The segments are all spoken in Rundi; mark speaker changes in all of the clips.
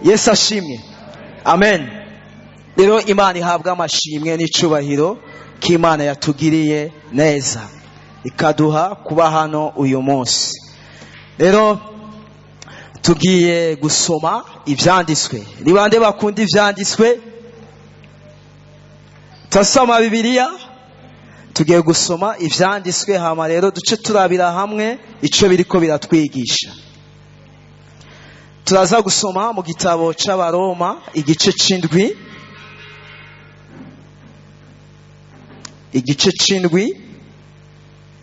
Speaker 1: Yesu ashimwe, amen. Rero Imana ihabwa amashimwe n'icubahiro k'Imana yatugiriye neza ikaduha kuba hano uyu munsi. Rero tugiye gusoma ibyanditswe. Ni bande bakunda ibyanditswe? Turasoma Bibiliya, tugiye gusoma ibyanditswe, hama rero duce turabira hamwe icyo biriko biratwigisha. Turaza gusoma mu gitabo c'Abaroma igice c'indwi, igice c'indwi,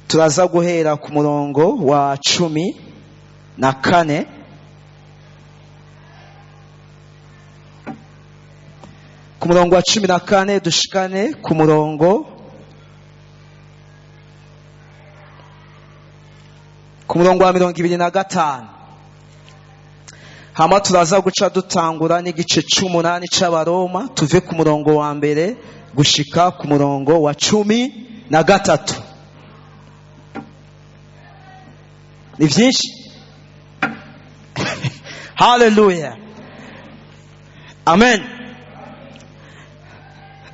Speaker 1: turaza guhera ku murongo wa 14, ku murongo wa 14 dushikane ku murongo wa 25. Hama turaza guca dutangura n'igice c'umunani c'Abaroma, tuve ku murongo wa 1 gushika ku murongo wa 13. Ni vyinshi. Haleluya, amen.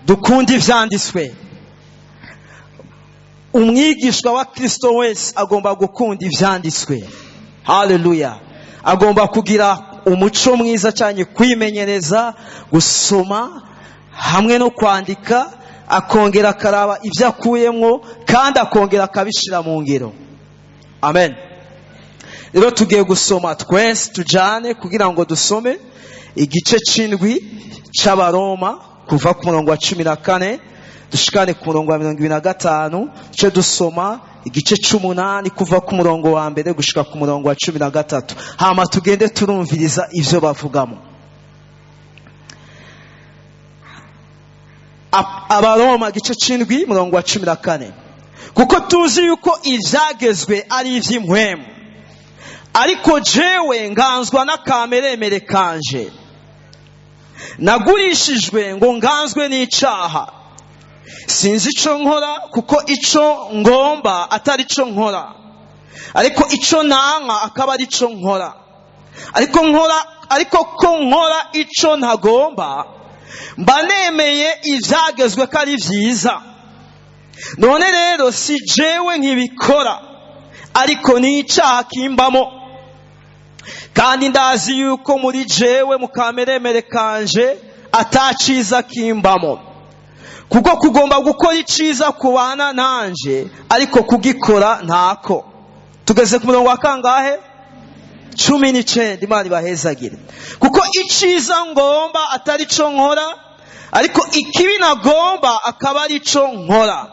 Speaker 1: Dukunda ivyanditswe. Umwigishwa wa Kristo wese agomba gukunda ivyanditswe. Haleluya. Agomba kugira umuco mwiza cyane, kwimenyereza gusoma hamwe no kwandika, akongera akaraba ibyo akuyemwo kandi akongera akabishira mu ngiro. Amen. Rero tugiye gusoma twese tujane kugira ngo dusome igice c'indwi c'Abaroma kuva ku murongo wa 14 dushikane ku murongo wa 25, duce dusoma igice c'umunani kuva ku murongo wa 1 gushika ku murongo wa 13, hama tugende turumviriza ivyo bavugamo. Abaroma igice c'indwi murongo wa 14. Kuko tuzi yuko ivyagezwe ari ivy'impwemu, ariko jewe nganzwa n'akameremere kanje, nagurishijwe ngo nganzwe n'icaha. Sinzi ico nkora, kuko ico ngomba atari ico nkora, ariko ico nanka akaba ari ico nkora. Ariko ko nkora ico ntagomba, mba nemeye ivyagezwe ko ari vyiza. None rero si jewe nkibikora, ariko ni icaha kimbamo. Kandi ndazi yuko muri jewe mu kameremere kanje ataciza kimbamo, kuko kugomba gukora iciza kubana nanje, ariko kugikora ntako. Tugeze ku murongo wa kangahe? 19. Imana ibahezagire. Kuko iciza ngomba atari co nkora, ariko ikibi nagomba akaba ari co nkora.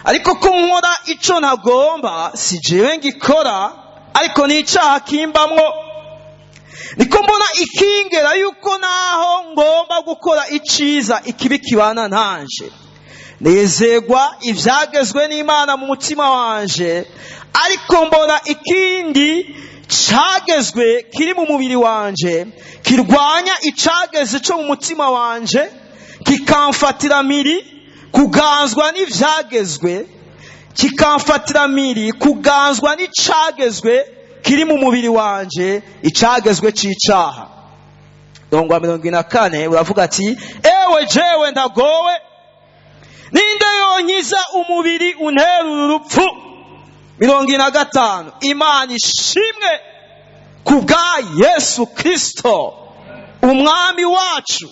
Speaker 1: Ariko ko nkora ico ntagomba, si jewe ngikora, ariko ni icaha kimbamwo. Niko mbona ikingera yuko naho ngomba gukora iciza, ikibi kibana nanje. Nezegwa ivyagezwe n'Imana mu mutima wanje, ariko mbona ikindi cagezwe kiri mu mubiri wanje kirwanya icageze co mu mutima wanje, kikamfatira miri kuganzwa n'ivyagezwe, kikamfatira miri kuganzwa n'icagezwe kiri mu mubiri wanje, icagezwe c'icaha. Murongo wa 44 uravuga ati: ewe jewe ndagowe, ninde yonkiza umubiri untera urupfu? 45, Imana ishimwe kubwa Yesu Kristo umwami wacu.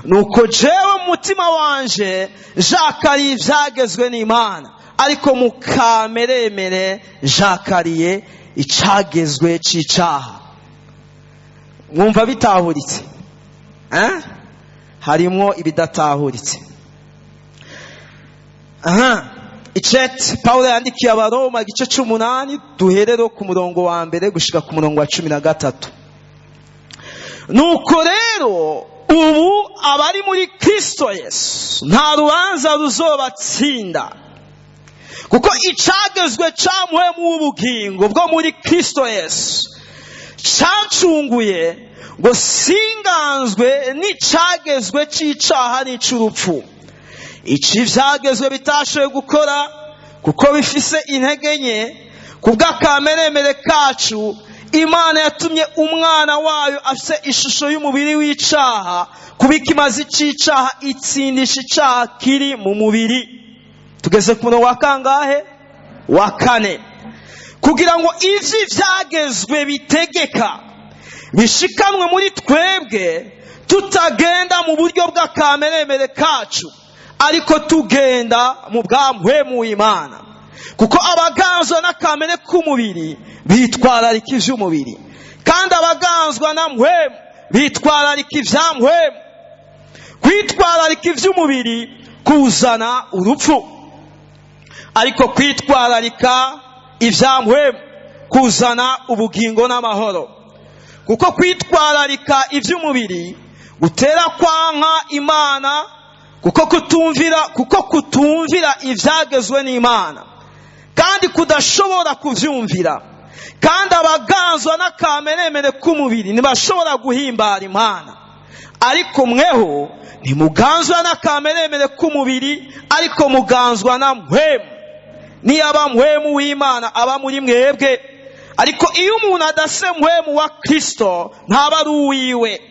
Speaker 1: Nuko jewe mu mutima wanje jakariye ivyagezwe n'Imana, ariko mu kameremere jakariye icagezwe c'icaha. Mwumva bitahuritse? Harimwo ibidatahuritse. Aha icete Paulo yandikiye Abaroma igice c'umunani, duherero ku murongo wa 1 gushika ku murongo wa 13. Nuko rero ubu abari muri Kristo Yesu nta rubanza ruzobatsinda, kuko icagezwe camuhemu w'ubugingo bwo muri Kristo Yesu cancunguye ngo singanzwe n'icagezwe c'icaha n'ic'urupfu. Ici vyagezwe bitashoboye gukora kuko bifise intege nke kubw'akameremere kacu, Imana yatumye umwana wayo afite ishusho y'umubiri w'icaha kuba ikimazi c'icaha, itsindisha icaha kiri mu mubiri. Tugeze ku murongo wa kangahe? Wa kane. Kugira ngo ivyo ivyagezwe bitegeka bishikanwe muri twebwe, tutagenda mu buryo bw'akameremere kacu, ariko tugenda mu bwa mpwemu w'Imana. Kuko abaganzwa n'akamere k'umubiri bitwararika ivy'umubiri, kandi abaganzwa na mpwemu bitwararika ivya mpwemu. Kwitwararika ivy'umubiri kuzana urupfu, ariko kwitwararika ivya mpwemu kuzana ubugingo n'amahoro. Kuko kwitwararika ivy'umubiri gutera kwanka Imana, kuko kutumvira ivyagezwe n'Imana, kandi kudashobora kuvyumvira. Kandi abaganzwa n'akameremere k'umubiri ntibashobora guhimbara Imana. Ariko mweho ntimuganzwa n'akameremere k'umubiri, ariko muganzwa na mpwemu, niyaba mpwemu w'Imana aba muri mwebwe. Ariko iyo umuntu adafise mpwemu wa Kristo, ntaba ari uwiwe.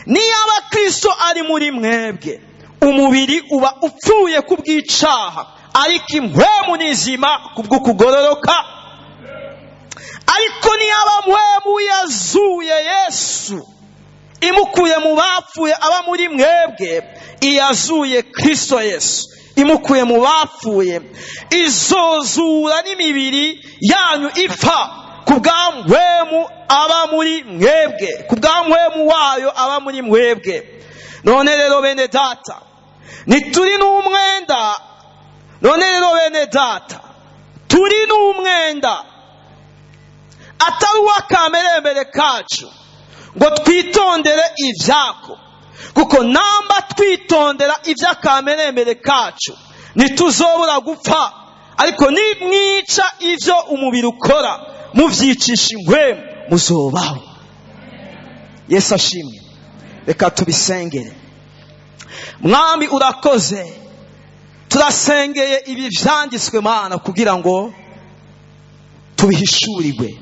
Speaker 1: Niyaba Kristo ari muri mwebwe, umubiri uba upfuye ku bw'icaha, ariko impwemu ni nzima kubw'ukugororoka. Ariko niyaba mpwemu yazuye Yesu imukuye mu bapfuye aba muri mwebwe, iyazuye Kristo Yesu imukuye mu bapfuye izozura n'imibiri yanyu ipfa ku bwa mpwemu aba muri mwebwe, ku bwa mpwemu wayo aba muri mwebwe. None rero bene data, ntituri n'umwenda. None rero bene data, turi n'umwenda atari uw'akamerembere kacu, ngo twitondere ivyako. Kuko namba twitondera ivy'akamerembere kacu, ntituzobura gupfa. Ariko nimwica ivyo umubiri ukora muvyicisha impwemu, muzobaho. Yesu ashimwe. Reka tubisengere. Mwami, urakoze. Turasengeye ibi vyanditswe, Mana, kugira ngo tubihishurirwe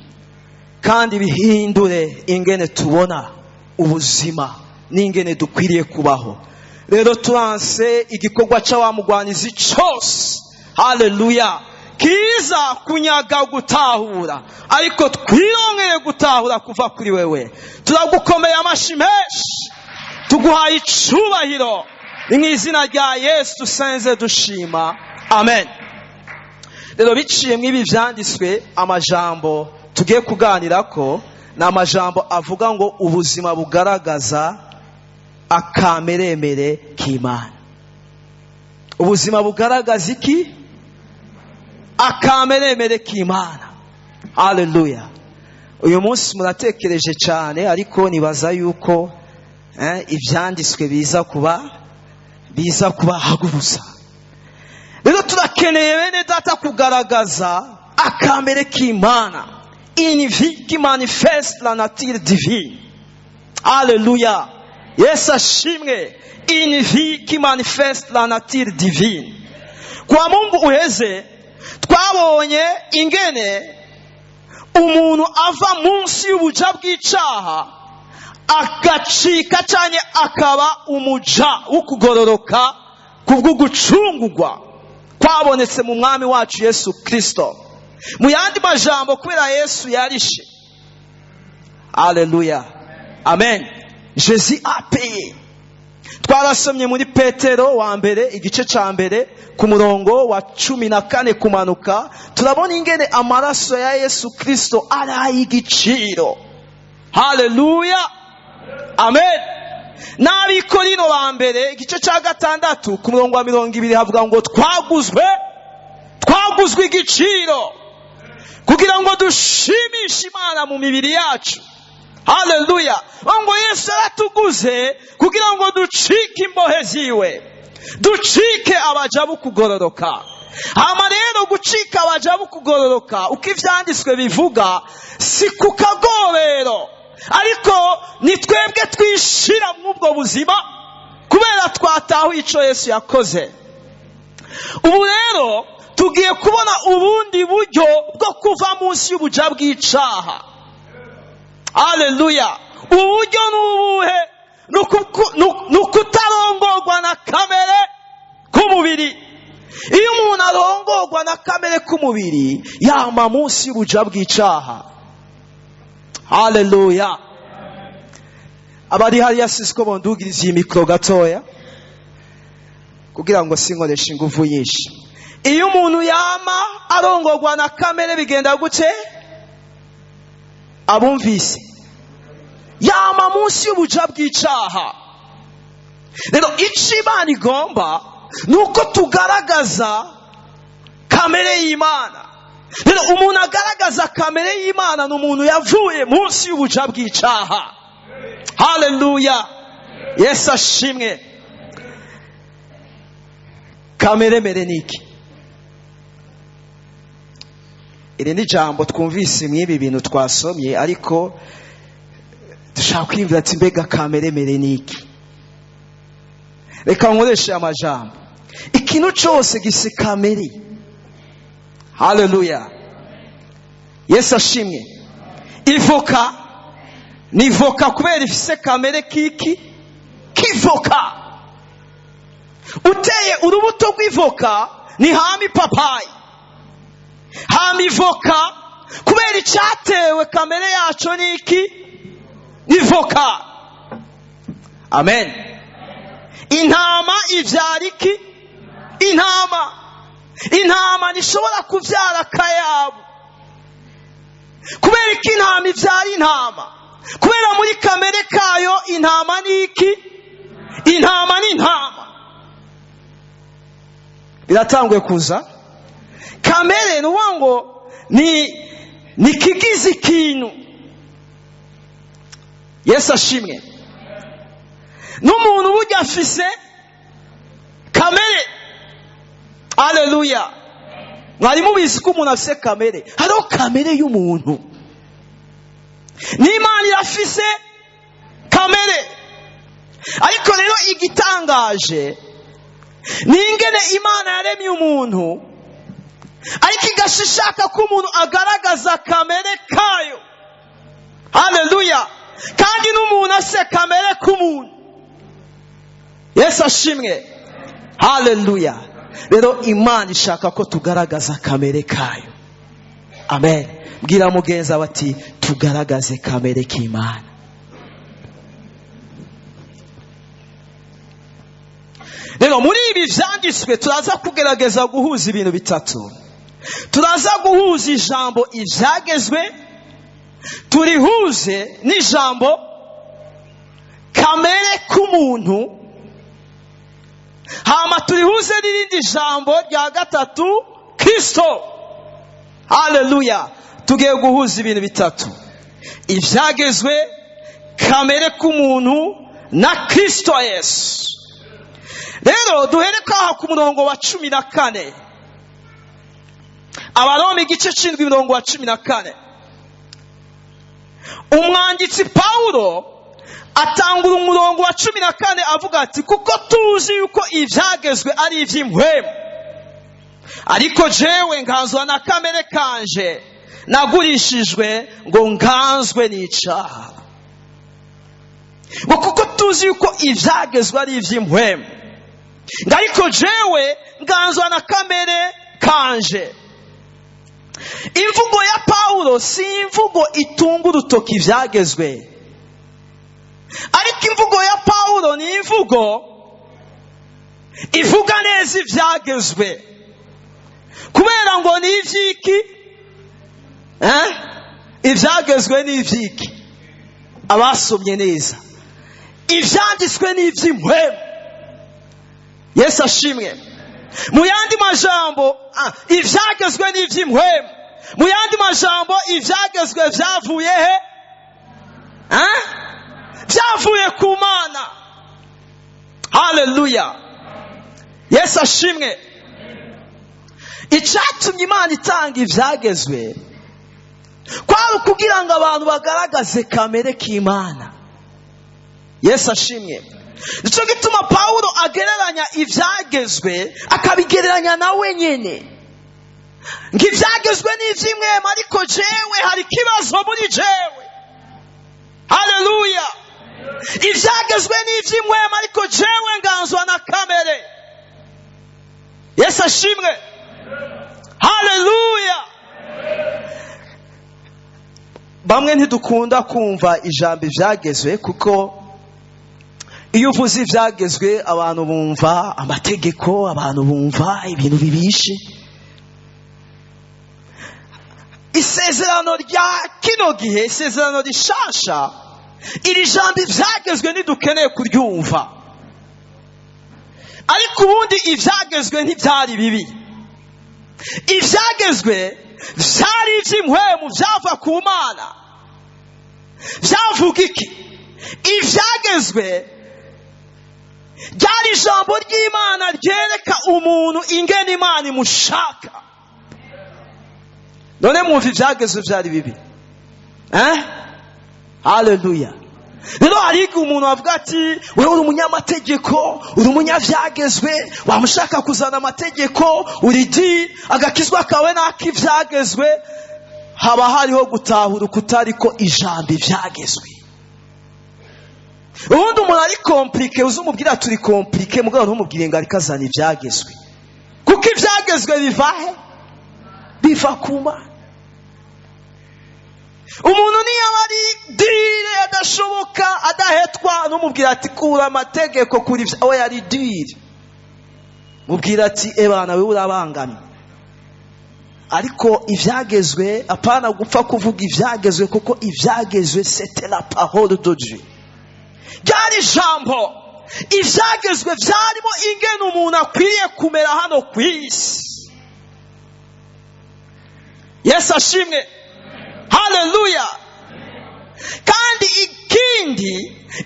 Speaker 1: kandi bihindure ingene tubona ubuzima n'ingene dukwiriye kubaho. Rero turanse igikorwa c'abamugwanizi cose, haleluya, kiza kunyaga gutahura, ariko twironkeye gutahura kuva kuri wewe. Turagukomeye amashi menshi, tuguhaye icubahiro. Ni mu izina rya Yesu dusenze dushima, amen. Rero biciye mw'ibi vyanditswe, amajambo tugiye kuganira ko ni amajambo avuga ngo ubuzima bugaragaza akameremere k'Imana. Ubuzima bugaragaza iki? Akameremere k'Imana. Haleluya. Uyu munsi muratekereje cyane, ariko nibaza yuko ibyanditswe biza kubahaguruza. Rero turakeneye, bene data, kugaragaza akamere k'Imana, une vie qui manifeste la nature divine. Alléluia, Yesu ashimwe. Une vie qui manifeste la nature divine. Kwa Mungu uheze twabonye ingene umuntu ava munsi y'ubuja bw'icaha, agacika cyane, akaba umuja wo kugororoka kubw'ugucungurwa kwabonetse mu Mwami wacu Yesu Kirisito. Mu yandi majambo, kubera Yesu yarishe. Aleluya, amen. Jésus a payé. Twarasomye muri Petero wa mbere, igice cya mbere, ku murongo wa 14 kumanuka, turabona ingene amaraso ya Yesu Kirisito ari ay'igiciro. Haleluya, amen. N'Abikorino ba mbere, igice cya 6, ku murongo wa 20, havuga ngo twaguzwe igiciro kugira ngo dushimishe Imana mu mibiri yacu. Haleluya. Ngo Yesu yaratuguze kugira ngo ducike imbohe ziwe, ducike abaja bo kugororoka. Hama rero gucika abaja bo kugororoka, uko ivyanditswe bivuga, si ku kagobero, ariko ni twebwe twishira mw'ubwo buzima kubera twatahuye ico Yesu yakoze. Ubu rero tugiye kubona ubundi buryo bwo kuva munsi y'ubuja bw'icaha. Haleluya! Uburyo ni ubuhe? Ni ukutarongorwa na kamere k'umubiri. Iyo umuntu arongorwa na kamere k'umubiri, yama munsi y'ubuja bw'icaha. Haleluya! Abari hariya, sizi ko bondugiriza iyi mikoro gatoya kugira ngo sinkoreshe ingufu nyinshi. Iyo umuntu yama arongorwa na kamere, bigenda gute? Abumvise, yama munsi y'ubuja bw'icaha. Rero icyo Imana igomba ni uko tugaragaza kamere y'Imana. Rero umuntu agaragaza kamere y'Imana ni umuntu yavuye munsi y'ubuja bw'icaha. Haleluya! Yesu ashimwe. Kamere mere ni iki? Iri ni ijambo twumvise mw'ibi bintu twasomye, ariko dushaka kwiyumvira ati: mbega kamere mere ni iki? Reka nkoreshe amajambo. Ikintu cyose gisa kamere. Haleluya! Yesu ashimwe. Ivoka ni voka kubera ifise kamere kiki? K'ivoka. Uteye urubuto rw'ivoka, ni hama ipapayi, hama ivoka, kubera icyatewe kamere yaco ni iki? Ni voka. Amen. Intama ivyara iki? Intama. Intama ntishobora kuvyara akayabu. Kubera ko intama ivyara intama, kubera muri kamere kayo intama ni iki? Intama ni intama. Biratanguye kuza. Kamere ni ukuvuga ngo ni ikigize ikintu. Yesu ashimwe. N'umuntu burya afise kamere. Aleluya! Mwari mubizi ko umuntu afise kamere? Hariho kamere y'umuntu, n'Imana irafise kamere. Ariko rero igitangaje ni ingene Imana yaremye umuntu, ariko igasha ishaka ko umuntu agaragaza kamere kayo. Haleluya! Kandi n'umuntu afise kamere k'umuntu. Yesu ashimwe. Haleluya! Rero Imana ishaka ko tugaragaza kamere kayo. Amen. Bwira mugenzi wawe ati: tugaragaze kamere k'Imana. Rero muri ibi vyanditswe turaza kugerageza guhuza ibintu bitatu. Turaza guhuza ijambo ivyagezwe, turihuze n'ijambo kamere k'umuntu, hama turihuze n'irindi jambo rya gatatu, Kristo. Haleluya! Tugiye guhuza ibintu bitatu: ivyagezwe, kamere k'umuntu na Kristo Yesu. Rero duhere kaha ku murongo wa 14, Abaroma igice c'indwi, umurongo wa 14. Umwanditsi Pawulo atangura umurongo wa 14 avuga ati: kuko tuzi yuko ivyagezwe ari ivy'impwemu, ariko jewe nganzwa na kamere kanje, nagurishijwe ngo nganzwe n'icaha. Ngo kuko tuzi yuko ivyagezwe ari ivy'impwemu, ngo ariko jewe nganzwa na kamere kanje. Imvugo ya Pawulo si imvugo itunga urutoki ivyagezwe, ariko imvugo ya Pawulo ni imvugo ivuga neza ivyagezwe, kubera ngo ni ivy'iki? Ivyagezwe ni ivy'iki? Abasomye neza, ivyanditswe ni ivy'impwemu. Yesu ashimwe. Mu yandi majambo, ivyagezwe ni ivy'impwemu. Mu yandi majambo, ivyagezwe vyavuye he? Vyavuye ku Mana. Haleluya! Yesu ashimwe. Icatumye Imana itanga ivyagezwe kwari ukugira ngo abantu bagaragaze kamere k'Imana. Yesu ashimwe. Nico gituma Pawulo agereranya ivyagezwe, akabigereranya na wenyene, ngo ivyagezwe ni ivy'impwemu, ariko jewe hari ikibazo muri jewe. Haleluya! Ibyagezwe ni iby'impwemu, ariko jewe nganzwa na kamere. Yesu ashimwe. Haleluya! Bamwe ntidukunda kumva ijambo ibyagezwe, kuko iyo uvuze ibyagezwe abantu bumva amategeko, abantu bumva ibintu bibishe. Isezerano rya kino gihe, isezerano rishasha, iri jambo ibyagezwe ntidukeneye kuryumva. Ariko ubundi ibyagezwe ntibyari bibi. Ibyagezwe byari iby'impwemu, byava ku Mana. Byavuga iki? Ibyagezwe ryari ijambo ry'Imana ryereka umuntu ingene Imana imushaka. None mwumva ibyagezwe byari bibi? Haleluya! Rero hari igihe umuntu avuga ati wewe uri umunyamategeko, uri umunyabyagezwe, wamushaka kuzana amategeko, uri di agakizwa kawe n'ak'ibyagezwe. Haba hariho gutahura kutariko ijambo ibyagezwe. Ubundi umuntu ari compliqué, uzumubwira turi compliqué, mugabo ntumubwire ngo ariko azana ibyagezwe, kuko ibyagezwe biva he? Biva ku Mana. Umuntu niyo aba ari dire adashoboka, adahetwa, ntumubwira ati kura amategeko kuri we yari dire, mubwira ati ebana wewe urabangamye. Ariko ibyagezwe, apana gupfa kuvuga ibyagezwe, kuko ibyagezwe c'était la parole de Dieu, ryari ijambo. Ibyagezwe byarimo ingene umuntu akwiriye kumera hano ku isi. Yesu ashimwe. Haleluya! Kandi ikindi,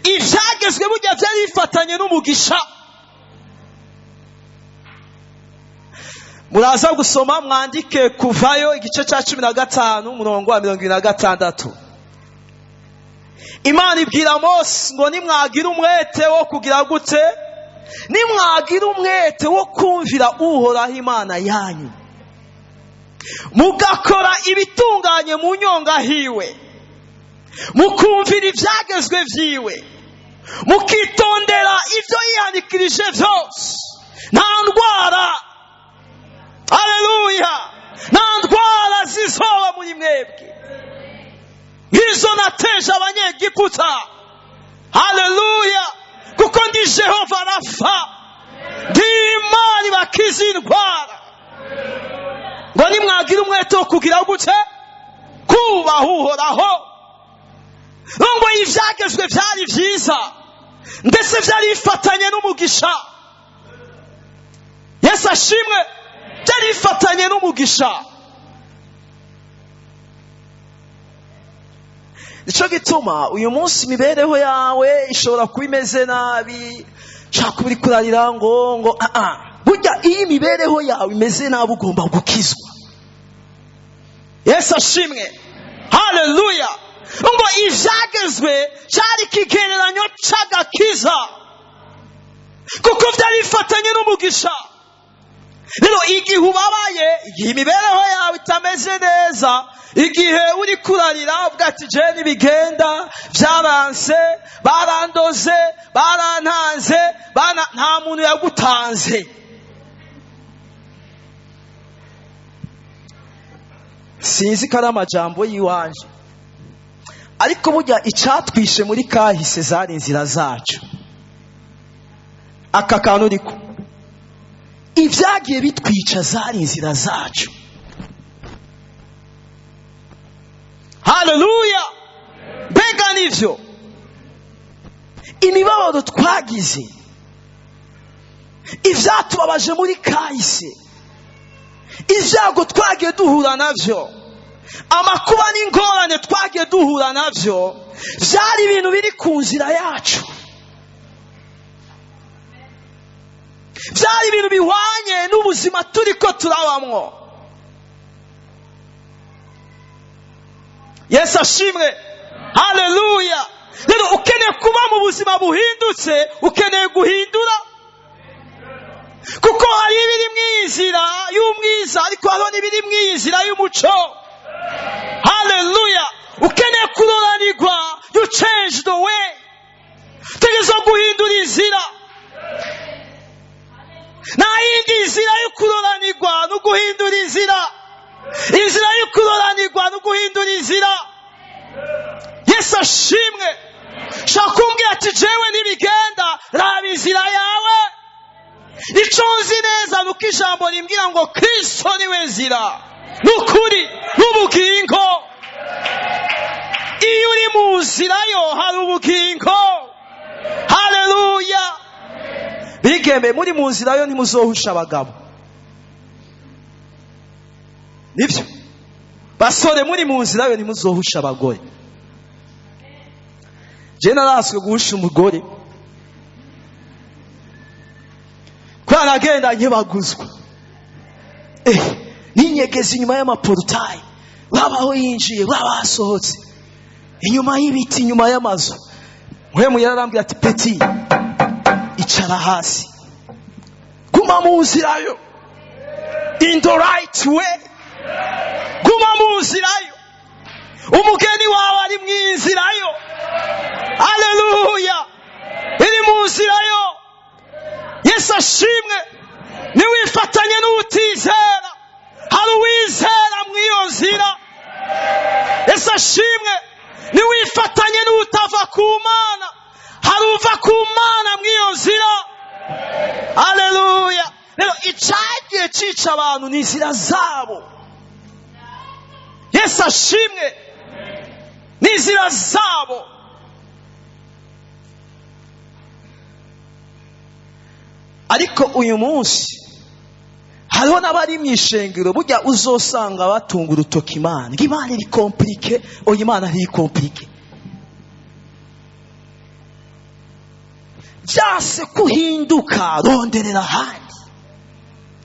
Speaker 1: ibyagezwe burya byari bifatanye n'umugisha. Muraza gusoma, mwandike Kuvayo igice cya 15 umurongo wa 76. Imana ibwira Mose ngo nimwagira umwete wo kugira gute? Nimwagira umwete wo kumvira Uhoraho Imana yanyu, mugakora ibitunganye mu nyonga hiwe, mukumvira ibyagezwe vyiwe, mukitondera ibyo yihanikirije vyose, nta ndwara, haleluya, nta ndwara zizoba muri mwebwe nk'izo nateje Abanyegiputa. Haleluya! Kuko ndi Jehova Rafa, ndi Imana ibakiza indwara. Ngo nimwagira umwete wo kugira gute? Kubaha Uhoraho. Ngo ibyagezwe byari byiza, ndetse byari bifatanye n'umugisha. Yesu ashimwe. Byari bifatanye n'umugisha. Nico gituma uyu munsi imibereho yawe ishobora kuba imeze nabi, ushobora kuba uri kurarira ngo burya iyo imibereho yawe imeze nabi ugomba gukizwa. Yesu ashimwe. Haleluya! Ngo ibyagezwe cyari ikigereranyo c'agakiza, kuko byari bifatanye n'umugisha. Rero igihe ubabaye, igihe imibereho yawe itameze neza, igihe uri kurarira uvuga ati je ntibigenda, byaranse, barandoze, barantanze, nta muntu yagutanze. Sinzi ko ari amajambo yiwanje, ariko burya icatwishe muri kahise zari inzira zacu. Aka kantu uriko, ibyagiye bitwica zari inzira zacu. Haleluya! Mbega nivyo imibabaro twagize, ivyatubabaje muri kahise, ibyago twagiye duhura navyo, amakuba n'ingorane twagiye duhura navyo, byari ibintu biri ku nzira yacu, byari ibintu bihwanye n'ubuzima turiko turabamwo. Yesu ashimwe. Haleluya! Rero ukeneye kuba mu buzima buhindutse, ukeneye guhindura, kuko hari ibiri mw'inzira y'umwiza, ariko hariho n'ibiri mw'inzira y'umuco. Haleluya! Ukeneye kuroranirwa, you change Inzira yo kuroranirwa no guhindura inzira. Inzira yo kuroranirwa no guhindura inzira. Yesu ashimwe. Shaka kumbwira ati jewe ntibigenda, raba inzira yawe. Ico nzi neza nuko ijambo rimbwira ngo Kristo niwe nzira n'ukuri n'ubugingo. Iyo uri mu nzira yo hari ubugingo. Haleluya. Bigeme muri mu nzira yo ntimuzohusha abagabo, nibyo. Basore muri mu nzira yo ntimuzohusha abagore. Je naraswe guhusha umugore kubera nagenda nkebaguzwa, ninyegeza inyuma y'amaporutayi, waba aho yinjiye, waba hasohotse, inyuma y'ibiti, inyuma y'amazu. Mpwemu yararambwira ati petit, icara hasi, guma mu nzira yo, in the right way, guma mu nzira yo. Umugeni wawe ari mu nzira yo. Haleluya, iri mu nzira yo. Yesu ashimwe. Niwifatanye n'utizera, hari uwizera mu iyo nzira. Yesu ashimwe. Niwifatanye n'utava ku Mana, hari uva ku Mana mu iyo nzira. Haleluya. Rero icagiye cica abantu ni inzira zabo. Yesu ashimwe. Ni inzira zabo. Ariko uyu munsi hariho n'abari mu ishengero burya uzosanga batunga urutoki Imana, ngo Imana iri compliqué. Oya, Imana ntiri compliqué. Byase kuhinduka, ronderera ahandi,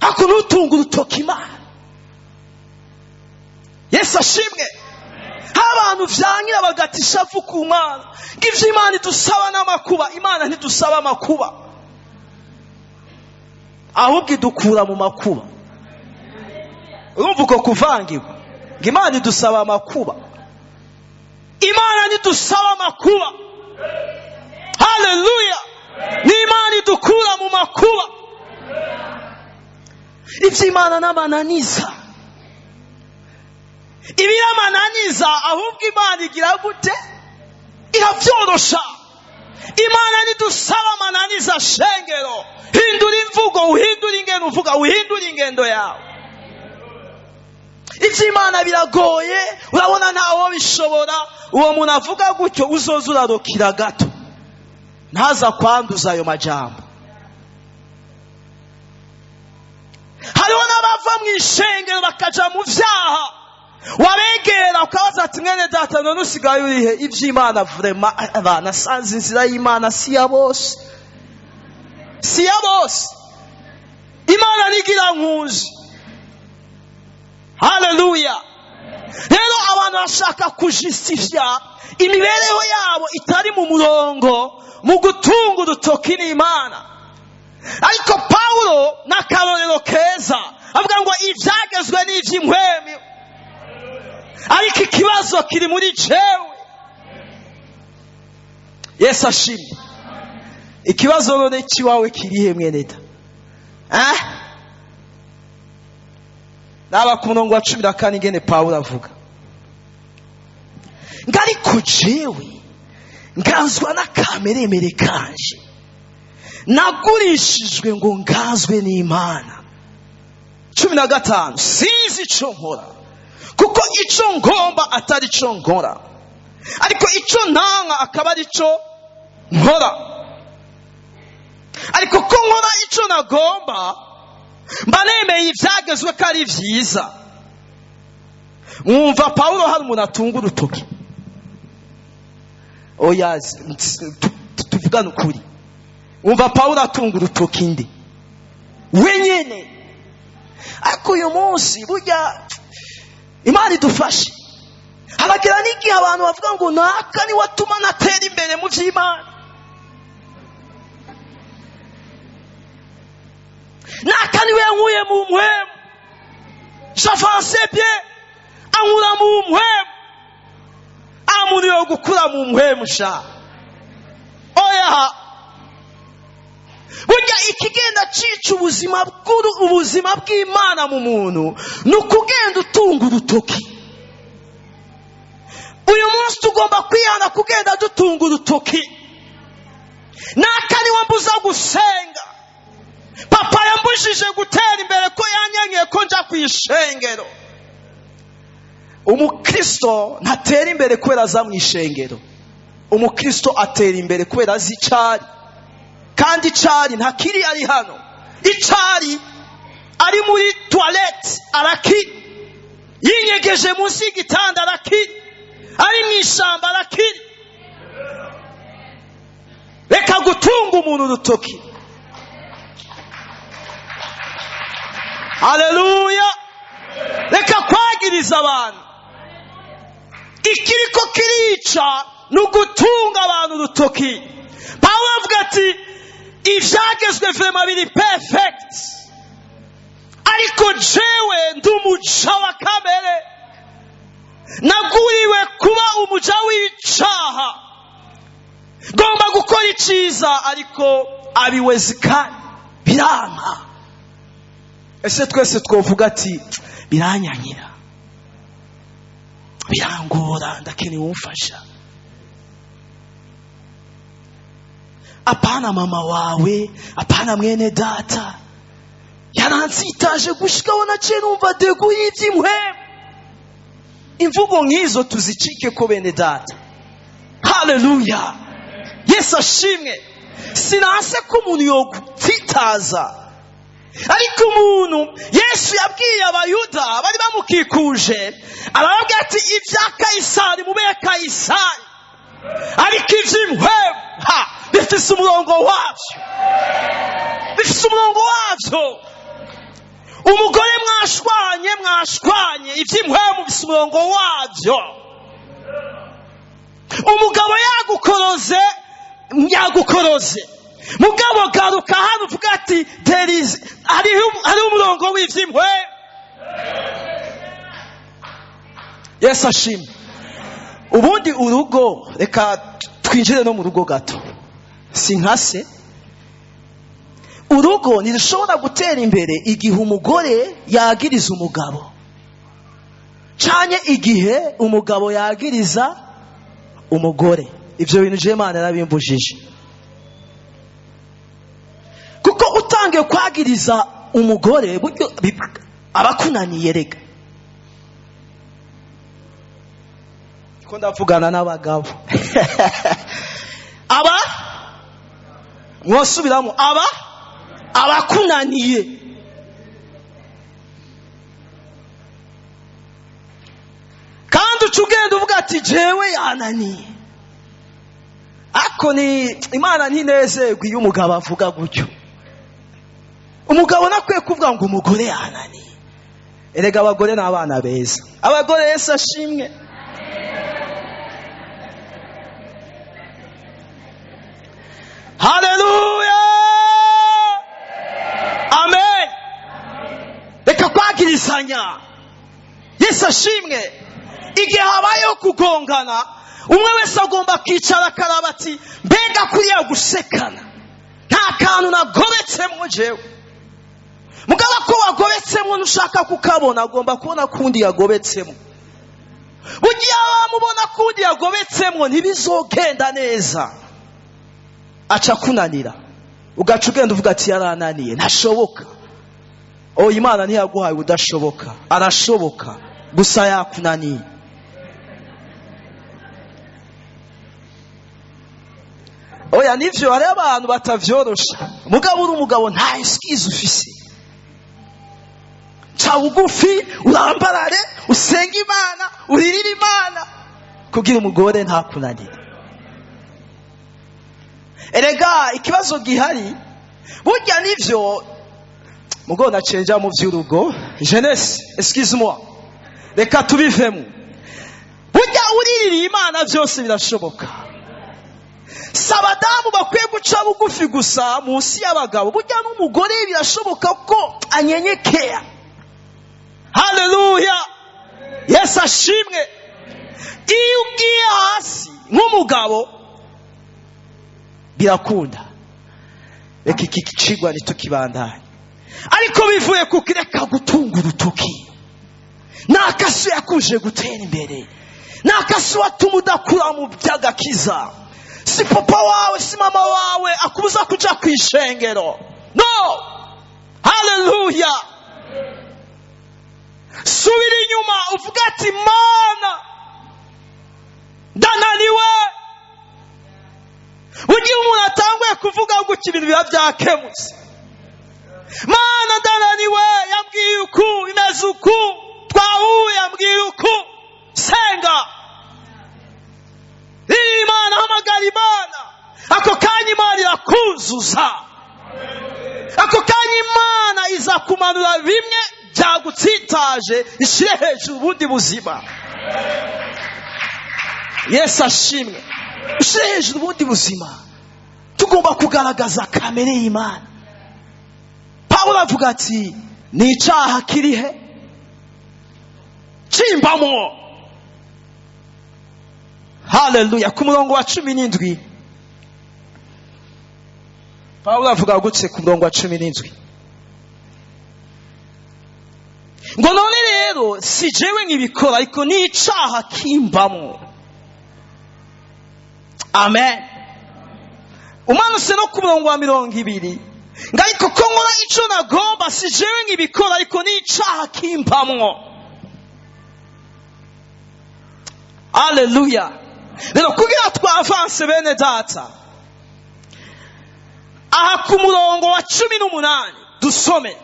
Speaker 1: ariko ntutunge urutoki Imana. Yesu ashimwe. Hari abantu vyangira bagata ishavu ku Mana, ngo ivyo Imana idusaba n'amakuba. Imana ntidusaba amakuba, ahubwo idukura mu makuba. Urumva uko kuvangirwa, ngo Imana idusaba amakuba. Imana ntidusaba amakuba. Haleluya. Ni Imana idukura mu makuba. Ivyo Imana n'amananiza, ibiramananiza, ahubwo Imana igira gute? Iravyorosha. Imana ntidusaba amananiza. Shengero, hindura imvugo, uhindure ingendo uvuga, uhindure ingendo yawe. Ivyo Imana biragoye, urabona ntawo bishobora. Uwo muntu avuga gutyo uzoza urarokira gato, ntaza kwanduza ayo majambo. Hariho n'abava mu ishengero bakaja mu vyaha, wabegera ukabaza ati mwene data none usigaye urihe? Ivy'Imana vraiment, abana sanze inzira y'Imana si ya bose, si ya bose. Imana nigira nkuzi. Haleluya. Rero abantu bashaka kujustifia imibereho yabo itari mu murongo mu gutunga urutoki n'Imana. Ariko Paulo n'akarorero keza, avuga ngo ivyagezwe n'ivy'impwemu, ariko ikibazo kiri muri jewe. Yesu ashimwe. Ikibazo none kiwawe kirihe mwene da? Naba ku murongo wa 14 ingene Paulo avuga ngo ariko jewe nganzwa n'akameremere kanje, nagurishijwe ngo nganzwe n'Imana. 15, sinzi ico nkora, kuko ico ngomba atari ico nkora, ariko ico ntanga akaba ari ico nkora. Ariko ko nkora ico nagomba, mba nemeye ivyagezwe ko ari vyiza. Mwumva Paulo hari umuntu atunga urutoki? Oya, tuvugane ukuri. Mwumva Paulo atunga urutoki nde? Wenyene. Ariko uyu munsi burya Imana idufashe. Haragira n'igihe abantu bavuga ngo naka niwe atuma natera imbere mu vy'Imana, naka niwe yankuye mu mpwemu, j'avance bien, ankura mu mpwemu. Amuntu yo gukura mu mpwemu sha, oya. Burya ikigenda cica ubuzima bw'Imana mu muntu ni ukugenda utunga urutoki. Uyu munsi tugomba kwihana kugenda dutunga urutoki. Naka niwe mbuza gusenga, papa yambujije gutera imbere ko yanyenyeye ko nja ku ishengero. Umukristo ntatera imbere kubera aza mu ishengero. Umukristo atera imbere kubera azi icari, kandi icari ntakiri ari hano. Icari ari muri toilette arakiri, yinyegeje munsi y'igitanda arakiri, ari mu ishamba arakiri. Reka gutunga umuntu urutoki. Haleluya. Reka kwagiriza abantu. Ikiriko kirica ni ugutunga abantu urutoki. Pawulo avuga ati ivyagezwe vraiment biri perfect, ariko jewe ndi umuja wa kamere, naguriwe kuba umuja w'icaha, ngomba gukora iciza ariko abiwezekani, biranka. Ese twese twovuga ati biranyanyira, birangora, ndakeneye umfasha? Apana mama wawe, apana mwene data, yaransitaje gushikaho naciye numva degu y'ivy'impwemu. Imvugo nk'izo tuzicike ko bene data. Haleluya, Yesu ashimwe. Sinase ko umuntu yogutsitaza, ariko umuntu Yesu yabwiye abayuda bari bamukikuje, arababwira ati ibya Kayisari mube Kayisari, ariko ivy'impwemu bifise umurongo wavyo, bifise umurongo wavyo. Umugore mwashwanye, mwashwanye, ivy'impwemu bifise umurongo wavyo. Umugabo yagukoroze, yagukoroze, mugabo garuka hano uvuga ati hariho umurongo w'ivy'impwemu. Yesu ashimwe. Ubundi urugo, reka twinjire no mu rugo gato, sinkase. Urugo ntirushobora gutera imbere igihe umugore yagiriza umugabo, canke igihe umugabo yagiriza umugore. Ivyo bintu je Imana yarabimbujije, kuko utangiye kwagiriza umugore buryo abakunaniye. Rega ko ndavugana n'abagabo aba mwosubiramo, aba abakunaniye. Kandi uca ugenda uvuga ati jewe yananiye. Ako ni Imana ntinezerwa iyo umugabo avuga gutyo. Umugabo nakwiye kuvuga ngo umugore yananiye. Erega abagore ni abana beza. Abagore Yesu ashimwe. Haleluya, amen. Reka kwagirizanya. Yesu ashimwe. Igihe habayeho kugongana, umwe wese agomba kwicara akaraba ati mbega kuriya gusekana nta kantu nagobetsemwo jewe. Mugabo ko wagobetsemwo ntushaka kukabona, agomba kubona kundi yagobetsemwo. Bugiye wamubona kundi yagobetsemwo ntibizogenda neza, aca kunanira, ugaca ugenda uvuga ati yarananiye, ntashoboka. Oh, Imana ntiyaguhaye udashoboka, arashoboka, gusa yakunaniye. Oya nivyo, hari abantu batavyorosha. Mugabo uri umugabo nta excuse ufise. Ca bugufi, urambarare, usenge Imana, uririre Imana kugira umugore ntakunanire. Erega ikibazo gihari burya nivyo, mugo nacenja mu vy'urugo, jeunesse, excuse-moi, reka tubivemo. Burya uriririye Imana byose birashoboka. Si abadamu bakwiye guca bugufi gusa munsi y'abagabo, burya n'umugore birashoboka ko anyenyekea. Haleluya, Yesu ashimwe. Iyo ugiye hasi nk'umugabo birakunda, Reka iki kicigwa ntitukibandanye, ariko bivuye ku reka gutunga urutoki. Nakasu yakuje gutera imbere, nakasu watuma udakura mu by'agakiza. Si papa wawe, si mama wawe akubuza kuja ku ishengero. No, haleluya. Subira inyuma uvuga ati Mana, ndananiwe. Ugiye umuntu atanguye kuvuga gutya, ibintu biba byakemutse. Mana, ndananiwe, yambwiye uku, imeze uku, twahuye yambwiye uku. Senga Imana, hamagara Imana. Ako kanya Imana irakuzuza, ako kanya Imana izakumanura bimwe byagutsitaje, ishyire hejuru ubundi buzima. Yesu ashimwe. Ushyire hejuru ubundi buzima. Tugomba kugaragaza kamere y'Imana. Pawulo avuga ati ni icyaha kiri he kimbamo. Haleluya. Ku murongo wa 17 Pawulo avuga gutse, ku murongo wa 17 ngo none rero si jewe nkibikora, ariko ni icaha kimbamo. Amen. Umanutse no ku murongo wa 20 ngo ariko ko nkora ico nagomba, si jewe nkibikora, ariko ni icaha kimbamwo. Haleluya. Rero kugira twavanse bene data, aha ku murongo wa 18 dusome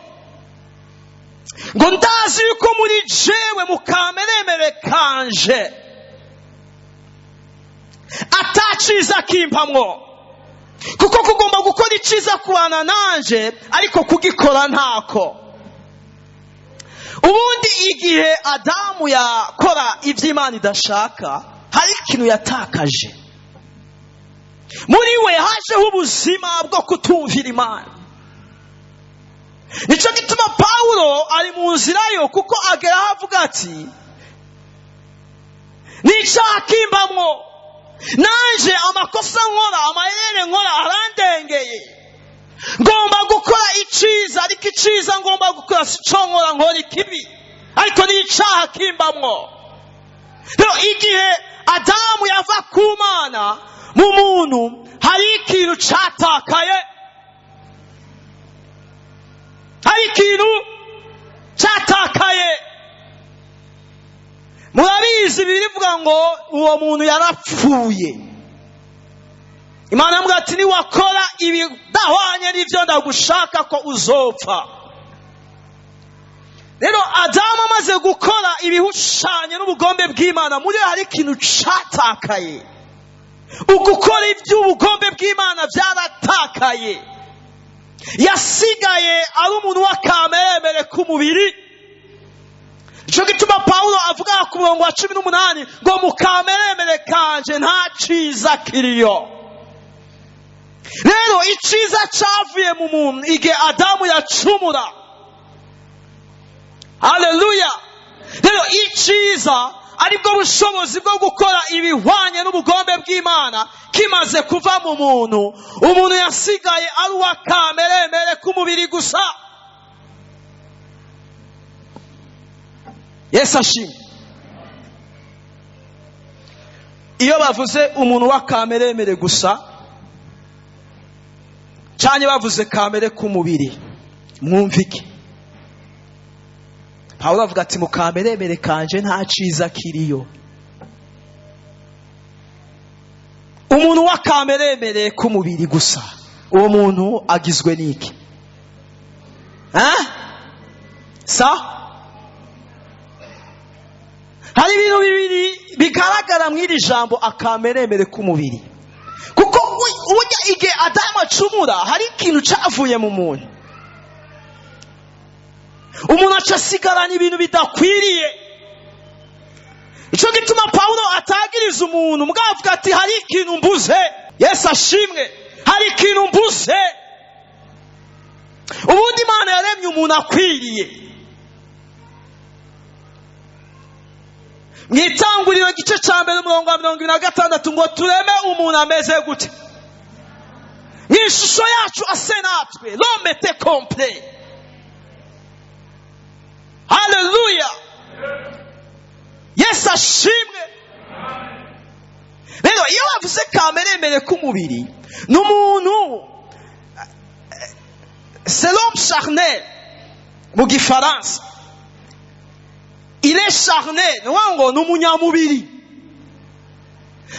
Speaker 1: ngo ndazi yuko muri jewe mu kameremere kanje ataciza kimpamwo, kuko kugomba gukora iciza kubana nanje, ariko kugikora ntako. Ubundi igihe Adamu yakora iby'Imana idashaka, hari ikintu yatakaje muri we, hajeho ubuzima bwo kutumvira Imana. Nico gituma Pawulo ari mu nzira yo, kuko agera aho avuga ati nicyaha kimbamwo, nanje amakosa nkora, amayere nkora arandengeye. Ngomba gukora iciza, ariko iciza ngomba gukora si co nkora, nkora ikibi, ariko ni icaha kimbamwo. Rero igihe Adamu yava ku Mana, mu muntu hari ikintu catakaye, hari ikintu catakaye. Murabizi birivuga ngo uwo muntu yarapfuye. Imana yamubwira ati niwakora ibidahwanye n'ivyo ndagushaka ko uzopfa. Rero Adamu amaze gukora ibihushanye n'ubugombe bw'Imana, muri we hari ikintu catakaye. Ugukora iby'ubugombe bw'Imana byaratakaye. Yasigaye ari umuntu w'akameremere k'umubiri. Ico gituma Pawulo avuga ku murongo wa 18 ngo mu kameremere kanje nta ciza kiriyo. Rero iciza cavuye mu muntu igihe Adamu yacumura. Haleluya. Rero iciza aribwo bushobozi bwo gukora ibihwanye n'ubugombe bw'Imana kimaze kuva mu muntu, umuntu yasigaye ari uw'akameremere k'umubiri gusa. Yesu ashimwe. Iyo bavuze umuntu w'akameremere gusa, cyane bavuze kamere k'umubiri, mwumva iki? Pawulo avuga ati mu kameremere kanje nta ciza kiriyo. Umuntu w'akameremere k'umubiri gusa, uwo muntu agizwe n'iki? Sa? Hari ibintu bibiri bigaragara mw'iri jambo akameremere k'umubiri. Kuko burya igihe Adamu acumura, hari ikintu cavuye mu muntu. Umuntu aca asigarana ibintu bidakwiriye. Ico gituma Pawulo atagiriza umuntu, mugabo avuga ati hari ikintu mbuze. Yesu ashimwe. Hari ikintu mbuze. Ubundi Imana yaremye umuntu akwiriye. Mwitanguriro igice ca mbere umurongo wa 26 ngo tureme umuntu ameze gute? Mu ishusho yacu ase natwe. L'homme était complet. Haleluya! Yesu ashimwe. Rero iyo bavuze kameremere k'umubiri, ni umuntu, c'est l'homme charnel mu Gifaransa. Il est charnel, ni ukuvuga ngo ni umunyamubiri,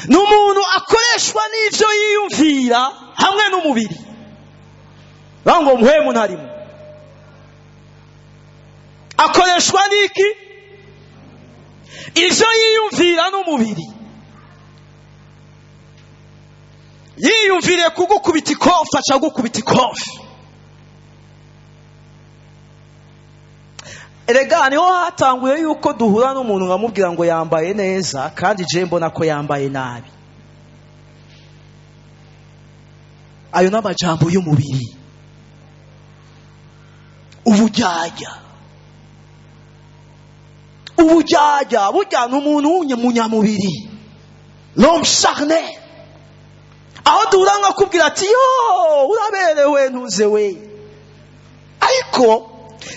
Speaker 1: ni umuntu akoreshwa n'ibyo yiyumvira hamwe n'umubiri. Bavuga ngo Mpwemu ntarimo. Akoreshwa n'iki? Ibyo yiyumvira n'umubiri. Yiyumviriye kugukubita ikofi, aca agukubita ikofi. Erega niho hatanguye yuko duhura n'umuntu nkamubwira ngo yambaye neza, kandi je mbona ko yambaye nabi. Ayo ni amajambo y'umubiri, ubujyajya. Ubujyajya burya ni umuntu w'umunyamubiri, l'homme charnel. Aho duhura nkakubwira ati: "Yo, uraberewe, ntuze we," ariko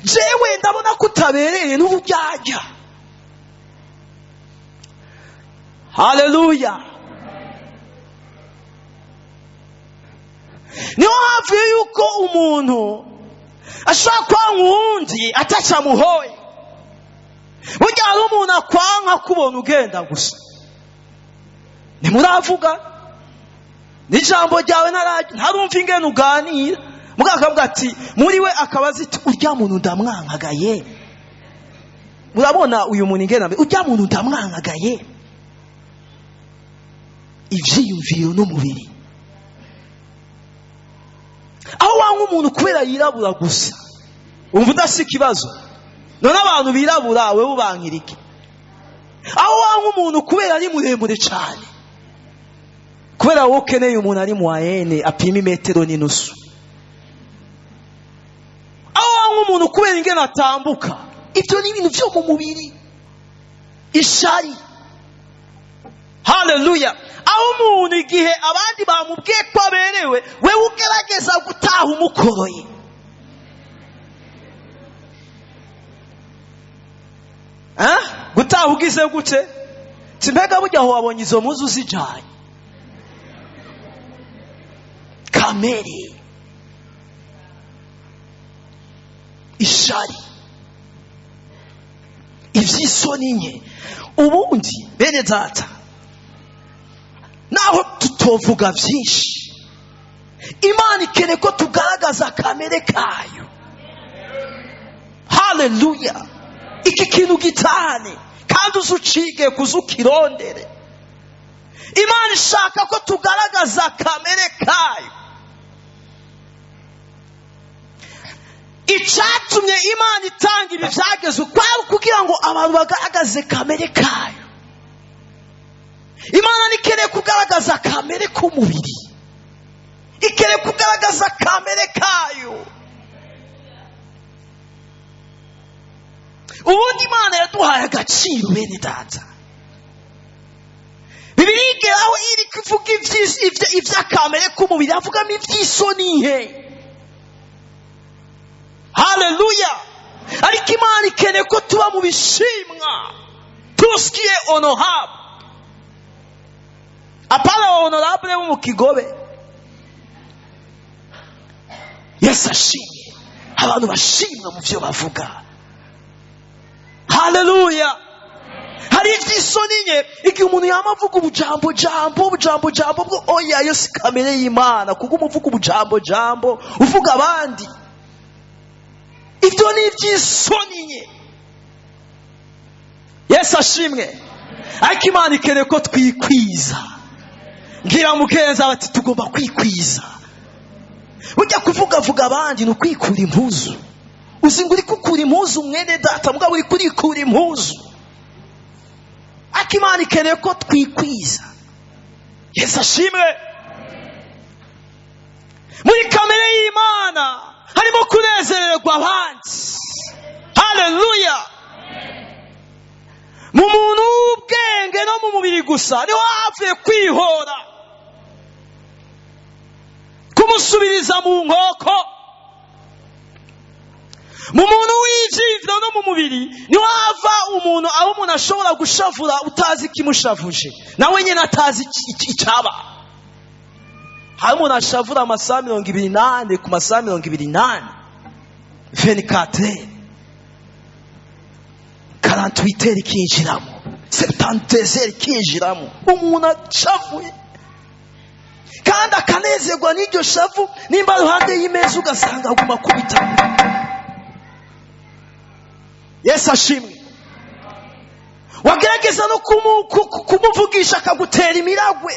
Speaker 1: jewe ndabona ko utabereye, n'ubujyajya. Haleluya! Niho havuye yuko umuntu ashobora kwanga uwundi atacamuhoye. Burya hari umuntu akwanka kubona ugenda gusa, ntimuravuga n'ijambo ryawe, ntarumva ingene uganira, mugabo akavuga ati muri we, akaba azi ati: "Urya muntu ndamwankagaye." Murabona uyu muntu ingene ameze, urya muntu ndamwankagaye. Ivyiyumviro n'umubiri. Aho wanga umuntu kubera yirabura gusa, umva udasi ikibazo. None abantu birabura wewe ubankira iki? Aho wanga umuntu kubera ari muremure cyane, kubera wowe ukeneye umuntu ari moyenne apima imetero n'inusu. Aho wanga umuntu kubera ingene atambuka, ibyo ni ibintu byo mu mubiri, ishari. Haleluya! Aho umuntu igihe abandi bamubwiye ko aberewe, wewe ugerageza gutaha umukoroye. Gutaha ugize gute? Mbega burya aho wabonye izo mpuzu zijanye kamere, ishari, ivy'isoni nke. Ubundi bene data, naho tutovuga vyinshi, Imana ikeneye ko tugaragaza kamere kayo. Haleluya! Iki kintu gitahane kandi uzucige kuzukirondere. Imana ishaka ko tugaragaza kamere kayo. Icatumye Imana itanga ibi vyagezwe kwari kugira ngo abantu bagaragaze kamere kayo. Imana ntikeneye kugaragaza kamere k'umubiri, ikeneye kugaragaza kamere kayo. Ubundi Imana yaduhaye agaciro, bene data. Bibiliya igeraho iri kuvuga ivy'akamere k'umubiri, avugamo ivy'isoni nke. Haleluya! Ariko Imana ikeneye ko tuba mu bishimwa, tout ce qui est honorable. Apana honorable bo mu kigobe. Yesu ashimye. Abantu bashimwa mu byo bavuga. Haleluya! Hari ivy'isoni nke, igihe umuntu yama avuga ubujambo jambo, ubujambo jambo bwo, oya, yo si kamere y'Imana. Kuko umuvuga ubujambo jambo, uvuga abandi, ibyo ni ivy'isoni nke. Yesu ashimwe. Ariko Imana ikeneye ko twikwiza. Mbwira mugenzi bati tugomba kwikwiza. Ujya kuvugavuga abandi ni ukwikura impuzu. Uzi ngo uri gukura impuzu mwene data, mugabo uri kurikura impuzu. Ariko Imana ikeneye ko twikwiza. Yesu ashimwe. Muri kamere y'Imana harimo kunezererwa abandi. Haleluya! Mu muntu w'ubwenge no mu mubiri gusa niho havuye kwihora. Ku munsi Akagusubiriza mu nkoko. Mu muntu w'ibyiyumviro no mu mubiri niho hava umuntu, aho umuntu ashobora gushavura utazi ikimushavuje, nawe nyine atazi icyaba. Hari umuntu ashavura amasaha 24 ku masaha 24, 24, 48 ikinjiramo, 72 ikinjiramo. Umuntu ashavuye kandi akanezerwa n'iryo shavu. Nimba ruhande y'imeza, ugasanga aguma kubita. Yesu ashimwe. Wagerageza no kumuvugisha, akagutera imiragwe,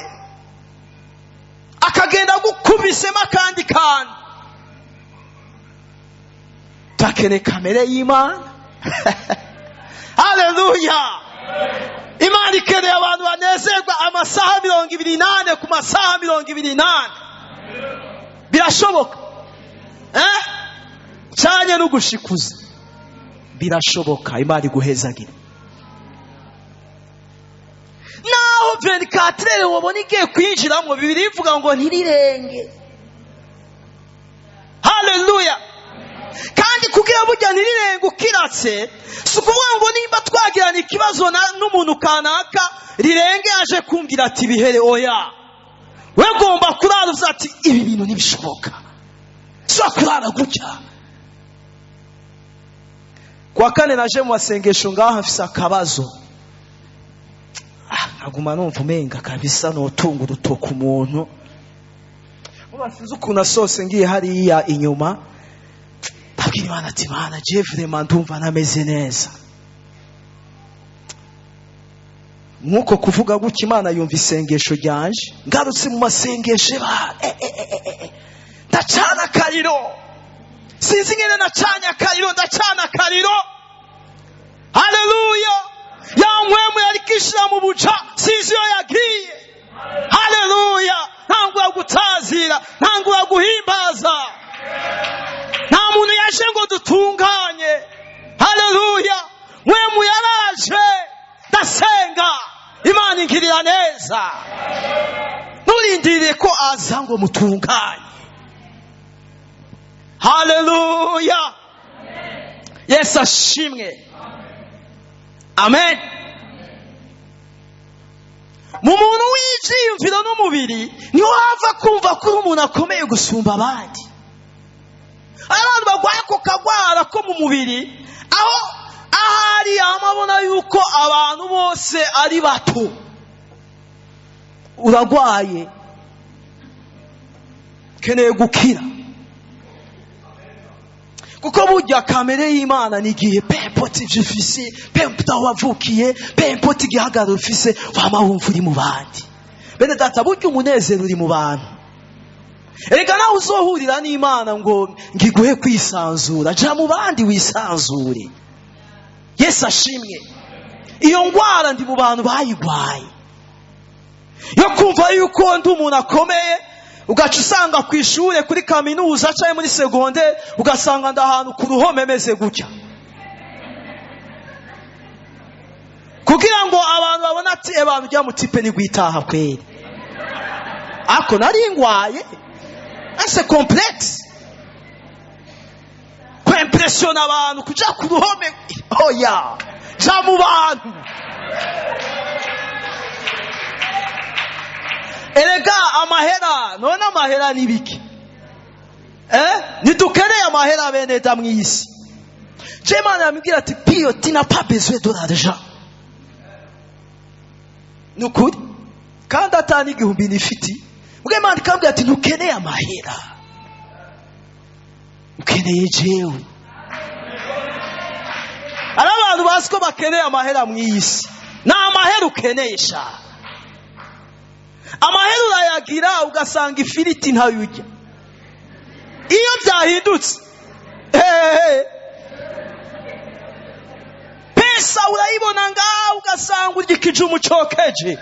Speaker 1: akagenda agukubisemo akandi kantu. Takeneye kamere y'Imana. Haleluya! Imana ikeneye abantu banezerwa amasaha 24 ku masaha 24. Birashoboka, eh? Cyane no gushikuza birashoboka. Imana iguhezagire. Naho 24 wabona igiye kwinjiramo, Bibiliya ivuga ngo ntirirenge. Haleluya! Kandi kugira burya ntirirenge ukiratse, si ukuvuga ngo nimba twagirana ikibazo n'umuntu kanaka, rirenge yaje kumbwira ati bihere. Oya, we ugomba kurara uvuze ati ibi bintu ntibishoboka, si kurara gutya. Kuwa kane naje mu masengesho ngaha mfise akabazo. Nkaguma numva umenga kabisa notunga urutoki umuntu. Muba sinzi ukuntu asohotse, ngiye hariya inyuma, ndabwira Imana ati: "Imana, je vraiment ndumva ntameze neza." Nk'uko kuvuga gutya, Imana yumva isengesho ryanje. Ngarutse mu masengesho ba ndacana akariro. Sinzi ingene nacanye akariro, ndacana akariro. Haleluya! Ya mpwemu yari kishira mu buca, sinzi iyo yagiye. Haleluya! Ntangura gutazira, ntangura guhimbaza. Nta muntu yaje ngo dutunganye. Haleluya! Mpwemu yaraje, ndasenga, Imana ingirira neza. Nturindiriye ko aza ngo mutunganye. Haleluya! Yesu ashimwe. Amen. Mu muntu w'ibyiyumviro n'umubiri niho hava kumva ko uri umuntu akomeye gusumba abandi. Abantu barwaye ako kagwara ko mu mubiri, aho ahari yamabona yuko abantu bose ari bato. Uragwaye, ukeneye gukira, kuko burya kamere y'Imana ni igihe, peu importe ivyo ufise, peu importe aho wavukiye, peu importe igihagararo ufise, wama wumva uri mu bandi. Bene data, burya umunezero uri mu bantu. Erega nawe uzohurira n'Imana ngo ngiguhe kwisanzura, ja mu bandi wisanzure. Yesu ashimwe. Iyo ngwara ndi mu bantu bayigwaye, yo kumva yuko ndi umuntu akomeye. Ugaca usanga ku ishure, kuri kaminuza cyangwa muri secondaire, ugasanga ndi ahantu ku ruhome meze gutya, kugira ngo abantu babone ati abantu ujya mu type ni gwitaha kweri. Ako nari ngwaye ase complexe, kwimpressiona abantu, kuja ku ruhome. Oya, ja mu bantu. Erega amahera, none amahera ni biki? Ntidukeneye amahera, bene da, mw'isi. Je Imana yamubwira ati: "Pio, tu n'as pas besoin de l'argent." Ni ukuri, kandi atani igihumbi nifiti mbwe. Imana ikambwira ati: "Ntukeneye amahera, ukeneye jewe." Hari abantu bazi ko bakeneye amahera mw'isi. Ni amahera ukeneye sha? Amahera urayagira, ugasanga ifiriti ntayo urya. Iyo byahindutse hehe? Pesa urayibona ngaho, ugasanga urya ikijumu cokeje.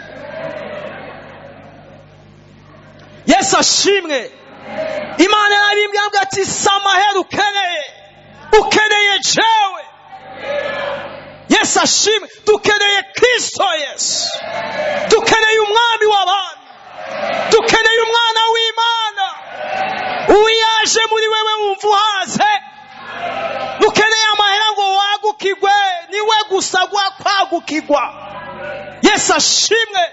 Speaker 1: Yesu ashimwe. Imana yarabimbwira ati: "Si amahera ukeneye, ukeneye jewe." Yesu ashimwe. Dukeneye Kristo Yesu, dukeneye Umwami w'abami, dukeneye Umwana w'Imana. Iyo aje muri wewe wumva uhaze. Ntukeneye amahera ngo wagukigwe, niwe gusa kwagukigwa. Yesu ashimwe,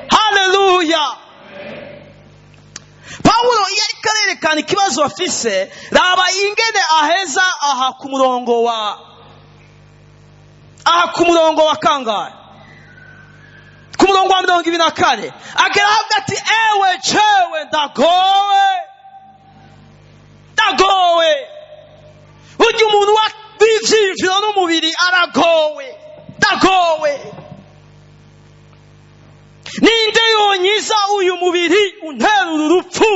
Speaker 1: haleluya. Pawulo iyo ariko arerekana ikibazo afise, raba ingene aheza aha ku murongo wa, aha ku murongo wa kangahe? Ku murongo wa 24 agera avuga ati: "Ewe jewe ndagowe, ndagowe." Burya umuntu w'ivyiyumviro n'umubiri aragowe. "Ndagowe, ninde yonyiza uyu mubiri untera uru rupfu?"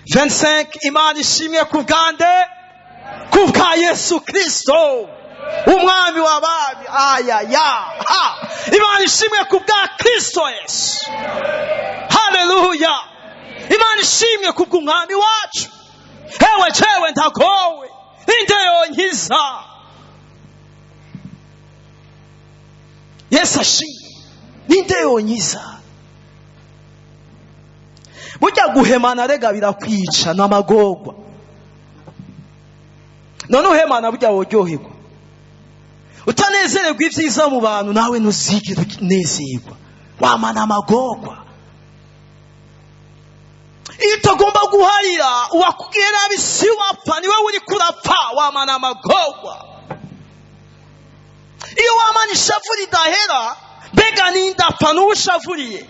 Speaker 1: 25. Imana ishimwe ku bwande? Ku bwa Yesu Kristo, umwami w'abami. Aya ya ha, Imana ishimwe ku bwa Kristo Yesu, haleluya. Imana ishimwe ku bw'umwami wacu. "Hewe jewe ndagowe, ninde yonkiza?" Yesu ashimwe, ninde yonkiza? Burya guhemana rega birakwica n'amagorwa. None uhemana burya woryoherwa? Utanezererwa ibyiza mu bantu, nawe ntuzigere unezerwa, wamana amagorwa. Iyo utagomba guharira uwakubwiye nabi, si wapfa, niwe uri kurapfa, wamana amagorwa. Iyo wamana ishavu ridahera, mbega nindapfa n'uwushavuriye?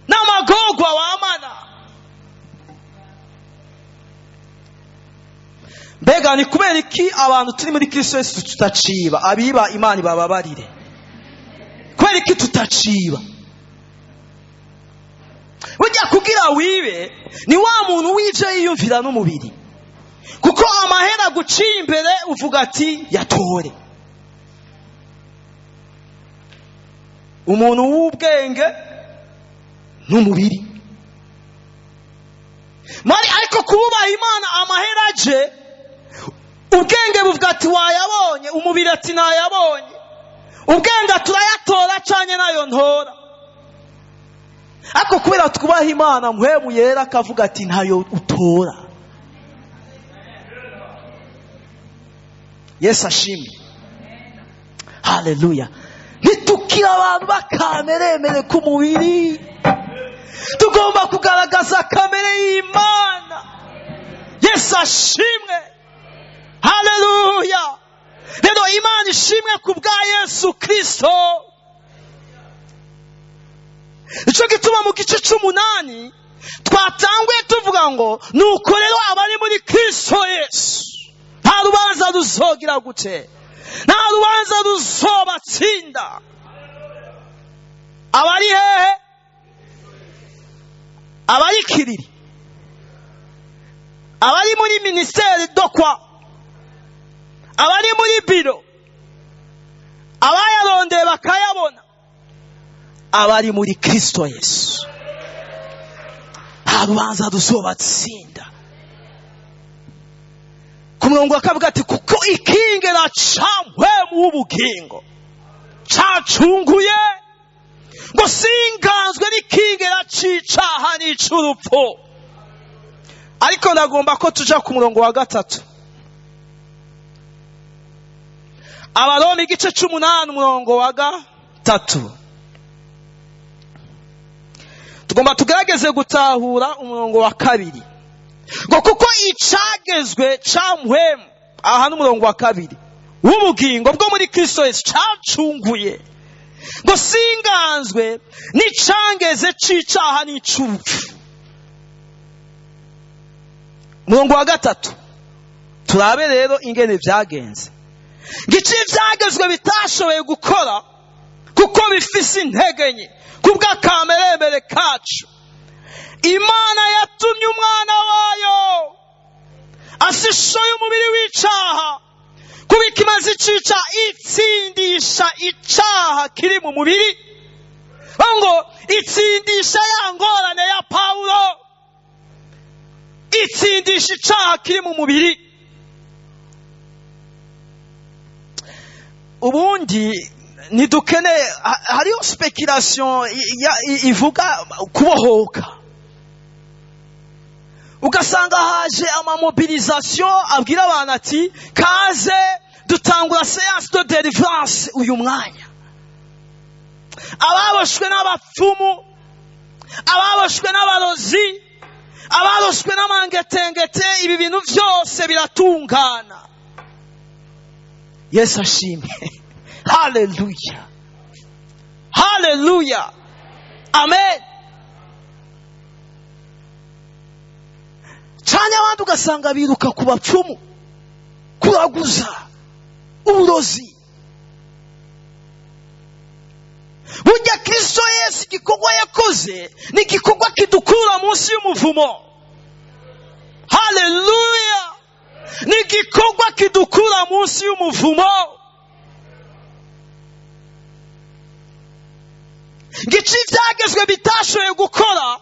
Speaker 1: N'amagorwa wamana. Mbega ni kubera iki abantu turi muri Kristo Yesu tutaciba? Abiba Imana ibababarire. Kubera iki tutaciba? Burya kugira wibe ni wa muntu w'ivyo yiyumvira n'umubiri, kuko amahera guciye imbere uvuga ati yatore. Umuntu w'ubwenge n'umubiri mari, ariko kububaha Imana, amahera aje, ubwenge buvuga ati wayabonye, umubiri ati nayabonye, ubwenge turayatora canye nayo ntora. Ariko kubera twubaha Imana, Mpwemu Yera akavuga ati ntayo utora. Yesu ashimwe, haleluya. Ntitukire abantu bakameremere k'umubiri, tugomba kugaragaza kamere y'Imana. Yesu ashimwe, haleluya. Rero Imana ishimwe ku bwa Yesu Kristo. Nicyo gituma mu gice c'umunani twatanguye tuvuga ngo nuko rero abari muri Kristo Yesu nta rubanza ruzogira gute, nta rubanza ruzobatsinda. Abari hehe? Abari Kiriri, abari muri ministeri dokwa, abari muri biro, abayarondeye bakayabona, abari muri Kristo Yesu nta rubanza ruzobatsinda. Ku murongo akavuga ati kuko ikingera ca Mpwemu w'ubugingo cacunguye, ngo singanzwe n'ikingera c'icaha n'ic'urupfu. Ariko ndagomba ko tuja ku murongo wa 3, Abaroma igice c'umunani umurongo wa 3. Tugomba tugerageze gutahura umurongo wa 2, ngo kuko icagezwe ca Mpwemu, aha n'umurongo wa 2 w'ubugingo bwo muri Kristo Yesu cacunguye, ngo singanzwe n'icangeze c'icaha n'ic'urupfu. Umurongo wa 3, turabe rero ingene vyagenze. Ngici ivyagezwe bitashoboye gukora kuko bifise intege nke kubw'akameremere kacu, Imana yatumye umwana wayo asishoye umubiri w'icaha kuba ikimaze icica, itsindisha icaha kiri mu mubiri, ngo itsindisha ya ngorane ya Pawulo, itsindisha icaha kiri mu mubiri. Ubundi ntidukeneye, hariho speculation ivuga kubohoka. Ugasanga haje amamobilisation abwira abantu ati kaze dutangura séance de délivrance uyu mwanya. Ababoshwe n'abapfumu, ababoshwe n'abarozi, ababoshwe n'amangetengete, ibi bintu byose biratungana. Yesu ashimwe. Haleluya, haleluya, amen. Cyane abandi ugasanga biruka ku bapfumu kuraguza uburozi. Burya Kristo Yesu igikorwa yakoze ni igikorwa kidukura munsi y'umuvumo. Haleluya! Ni igikorwa kidukura munsi y'umuvumo. Ngici ibyagezwe bitashoboye gukora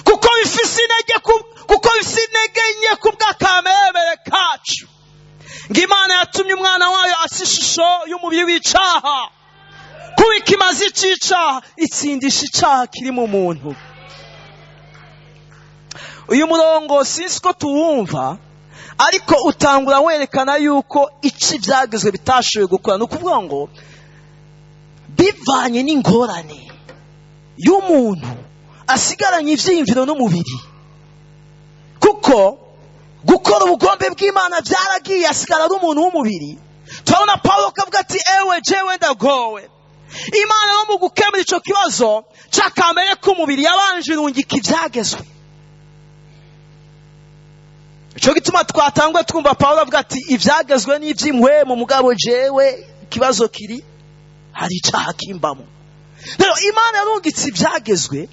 Speaker 1: kuko bifise intege, kuko bifise intege nke kubw'akamebere kacu. Ngo Imana yatumye umwana wayo asa ishusho y'umubiri w'icaha, kuba ikimazi c'icaha, itsindisha icaha kiri mu muntu. Uyu murongo sinzi ko tuwumva, ariko utangura werekana yuko ici ibyagezwe bitashoboye gukora. Ni ukuvuga ngo bivanye n'ingorane y'umuntu asigaranye ivyiyumviro n'umubiri, kuko gukora ubugombe bw'Imana byaragiye, asigara ari umuntu w'umubiri. Turabona Pawulo akavuga ati ewe jewe ndagowe. Imana no mu gukemura ico kibazo c'akamere k'umubiri yabanje irungika ivyagezwe. Ico gituma twatangwe twumva Pawulo avuga ati ivyagezwe n'ivy'impwemu, mugabo jewe ikibazo kiri hari icaha kimbamo. Rero Imana yarungitse ivyagezwe,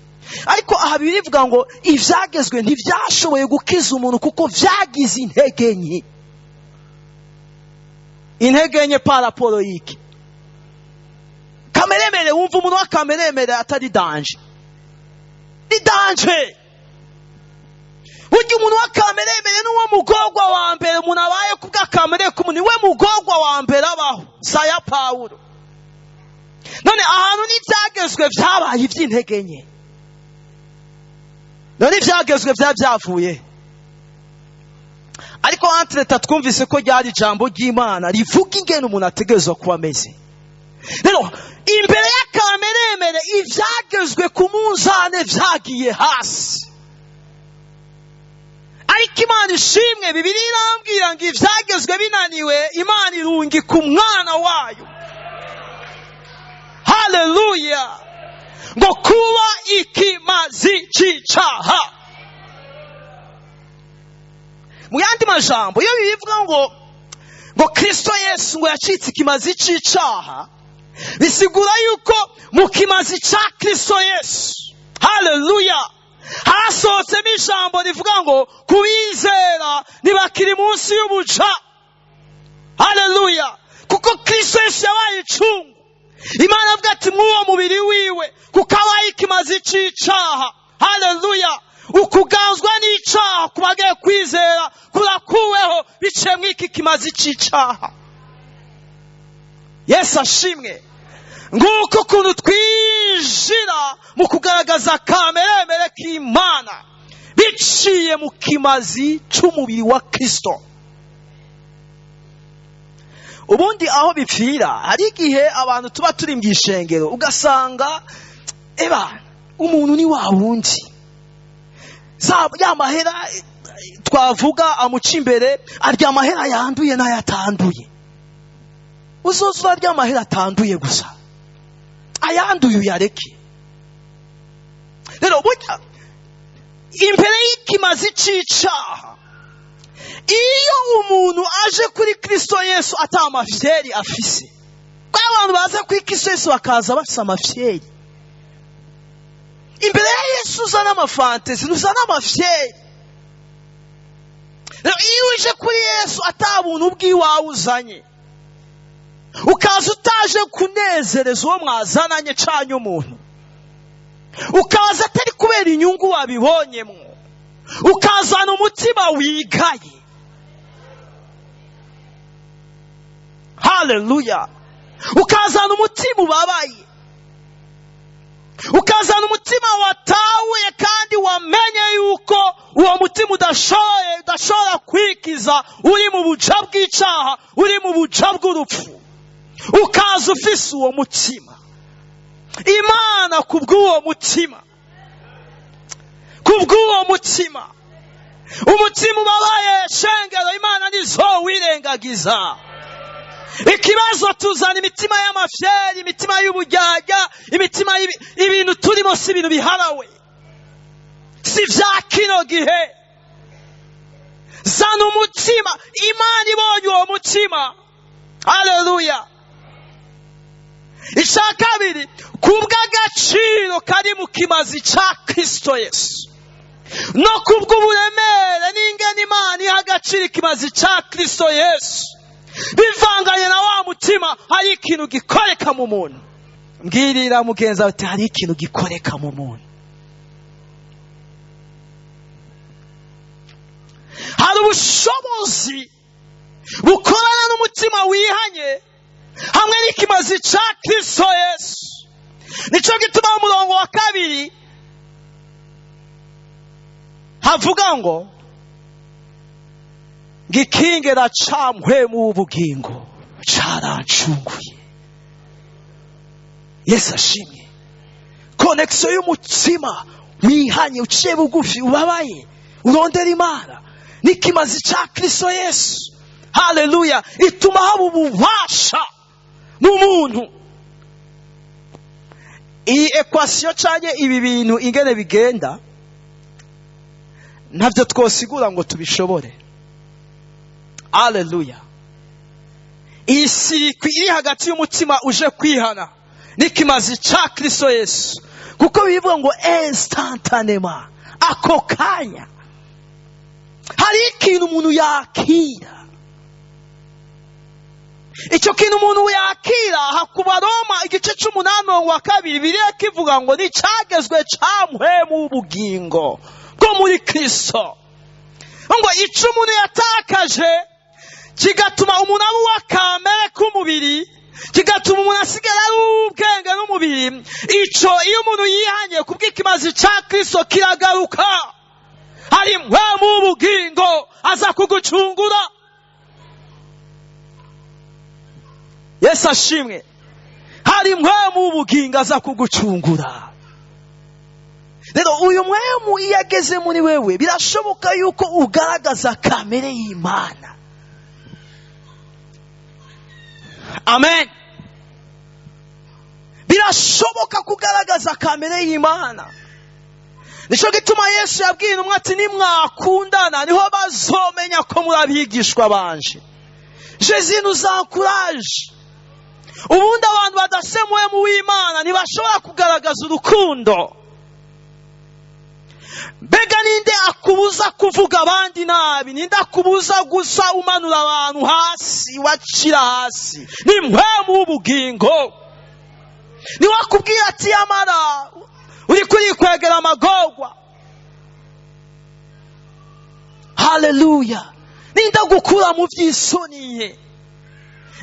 Speaker 1: ariko aha birivuga ngo ivyagezwe ntivyashoboye gukiza umuntu kuko vyagize intege nke. Intege nke par rapport y'iki? Kameremere, wumva umuntu wa kameremere atari danger. Ni danger. Burya umuntu wa kameremere ni uwo mugorwa wa mbere umuntu abaye kubwa kamere k'umuntu, niwe mugorwa wa mbere abaho. Saya Pawulo. None ahantu n'ivyagezwe vyabaye ivy'intege nke. None ivyagezwe vya vyavuye. Ariko entre twumvise ko ryari ijambo ry'Imana rivuga ingene umuntu ategerezwa kuba ameze. Rero imbere y'akameremere ivyagezwe ku munzane vyagiye hasi. Ariko Imana ishimwe, Bibiliya irambwira ngo ivyagezwe binaniwe, Imana irungika umwana wayo. Haleluya! Ngo kuba ikimazi c'icaha. Mu yandi majambo, iyo bivuga ngo Kristo Yesu ngo yacitse ikimazi c'icaha, bisigura yuko mu kimazi ca Kristo Yesu, haleluya, hasohotsemo ijambo rivuga ngo kubizera ntibakiri munsi y'ubuja. Haleluya! Kuko Kristo Yesu yabaye icungu. Imana avuga ati mw'uwo mubiri wiwe kuko abaye ikimazi c'icaha. Haleluya! Ukuganzwa n'icaha ku bagiye kwizera kurakuweho biciye mw'iki kimazi c'icaha. Yesu ashimwe. Nguko ukuntu twinjira mu kugaragaza kameremere k'Imana biciye mu kimazi c'umubiri wa Kristo. Ubundi aho bipfira, hari igihe abantu tuba turi mu ishengero ugasanga eba umuntu ni wa wundi, ya mahera twavuga amuca imbere, arya amahera yanduye n'ayatanduye. Uzoza urarya amahera atanduye gusa, ayanduye uyareke. Rero burya imbere y'ikimazi c'icaha, iyo umuntu aje kuri Kristo Yesu ata amafyeri afise, kuko abantu baza kuri Kristo Yesu bakaza bafise amafyeri. Imbere ya Yesu uzana amafantezi, uzana amafyeri. Rero iyo uje kuri Yesu ata buntu bw'iwawe uzanye, ukaza utaje kunezereza uwo mwazananye canke umuntu, ukaza atari kubera inyungu wabibonyemwo, ukazana umutima wigaye. Haleluya! Ukazana umutima ubabaye, ukazana umutima watahuye kandi wamenye yuko Uwo mutima udashobora kwikiza, uri mu buja bw'icyaha, uri mu buja bw'urupfu, ukaza ufise uwo mutima. Imana kubw'uwo mutima, kubw'uwo mutima, umutima ubabaye, shengero, Imana ntizowirengagiza. Ikibazo, tuzana imitima y'amafyeri, imitima y'ubujyajya, imitima ibintu turimo si ibintu biharawe, si vya kino gihe. Zana umutima. Imana ibonye uwo mutima, haleluya. Icya kabiri, kubw'agaciro kari mu kimazi cya Kristo Yesu, no kubw'uburemere n'ingene Imana iha agaciro ikimazi cya Kristo Yesu, bivanganye na wa mutima, hari ikintu gikoreka mu muntu. Mbwirira mugenzi wawe uti: "Hari ikintu gikoreka mu muntu." Hari ubushobozi bukorana n'umutima wihanye hamwe n'ikimazi cya Kristo Yesu. Nicyo gituma mu murongo wa 2 havuga ngo ngikingera ca mpwemu w'ubugingo carancunguye. Yesu ashimwe. Connexion y'umutima wihanye, uciye bugufi, ubabaye, urondera Imana n'ikimazi ca Kristo Yesu, haleluya, ituma haba ububasha mu muntu. Iyi equation canke ibi bintu ingene bigenda ntabyo twosigura ngo tubishobore. Haleluya. Iyi sirikwi iri hagati y'umutima uje kwihana n'ikimazi ca Kristo Yesu, kuko bivuga ngo instantanema, ako kanya hari ikintu umuntu yakira. Icyo kintu umuntu yakira, hakuba Roma igice c'umunani wa 2, Bibiliya kivuga ngo ni cagezwe ca mpwemu w'ubugingo bwo muri Kristo. Ngo ico umuntu yatakaje kigatuma umuntu aba uw'akamere k'umubiri, kigatuma umuntu asigara ari ubwenge n'umubiri. Ico iyo umuntu yihanye kubw'ikimazi ca Kristo kiragaruka. Hari mpwemu w'ubugingo aza kugucungura. Yesu ashimwe. Hari mpwemu w'ubugingo aza kugucungura. Rero uyu mpwemu iyo ageze muri wewe, birashoboka yuko ugaragaza kamere y'Imana. Amen. Birashoboka kugaragaza kamere y'Imana. Nico gituma Yesu yabwiye intumwa ati: "Nimwakundana niho bazomenya ko muri abigishwa banje." Jésus nous encourage. Ubundi abantu badasemuwe mu w'Imana ntibashobora kugaragaza urukundo. Mbega ninde akubuza kuvuga abandi nabi? Ninde akubuza gusa umanura abantu hasi, wacira hasi? Ni mpwemu w'ubugingo. Niwe akubwira ati: "Yamara uri kurikwegera amagorwa." Haleluya. Ninde gukura mu byisoniye?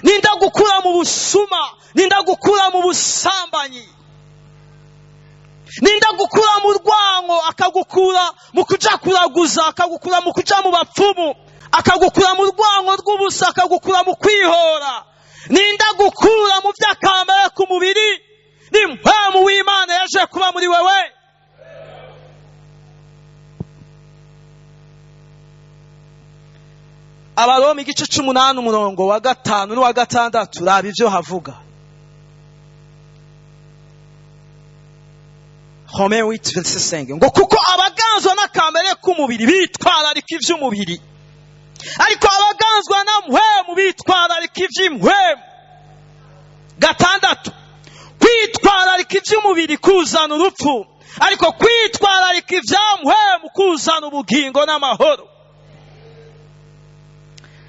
Speaker 1: Ninde gukura mu busuma? Ninde gukura mu busambanyi? Ninde gukura mu rwango, akagukura mu kuja kuraguza, akagukura mu kuja mu bapfumu, akagukura mu rwango rw'ubusa, akagukura mu kwihora? Ninde gukura mu by'akamere k'umubiri? Ni mpwemu w'Imana yaje kuba muri wewe. Abaroma igice c'umunani umurongo wa 5 n'uwa 6, raba ivyo havuga. Romains 8 verset 5 ngo: "Kuko abaganzwa n'akamere k'umubiri bitwararika ivy'umubiri, ariko abaganzwa na mpwemu bitwararika ivy'impwemu." 6, kwitwararika ivy'umubiri kuzana urupfu, ariko kwitwararika ivya mpwemu kuzana ubugingo n'amahoro.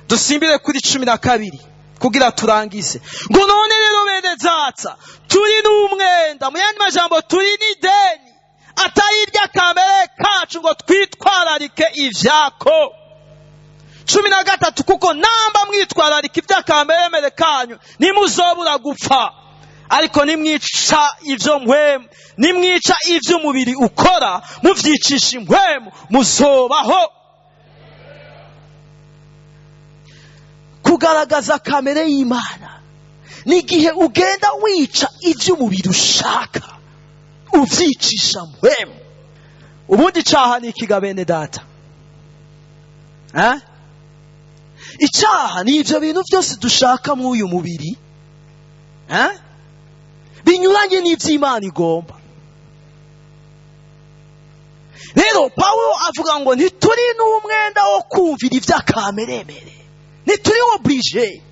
Speaker 1: Dusimbire kuri 12 kugira turangize. Ngo: "None rero bene data, turi n'umwenda," mu yandi majambo turi n'ideni, "atari iry'akamere kacu ngo twitwararike ivyako." 13, "Kuko namba mwitwararika ivy'akamere kanyu ntimuzobura gupfa." Ariko nimwica ibyo mpwemu, nimwica iby'umubiri ukora, muvyicisha impwemu, muzobaho. Kugaragaza kamere y'Imana ni igihe ugenda wica iby'umubiri ushaka, uvyicisha mpwemu. Ubundi icaha ni ikiga bene data? Icaha ni ivyo bintu byose dushaka muri uyu mubiri, binyuranye n'ivy'Imana igomba. Rero Pawulo avuga ngo ntituri n'umwenda wo kumvira ivy'akameremere, ntituri oblige.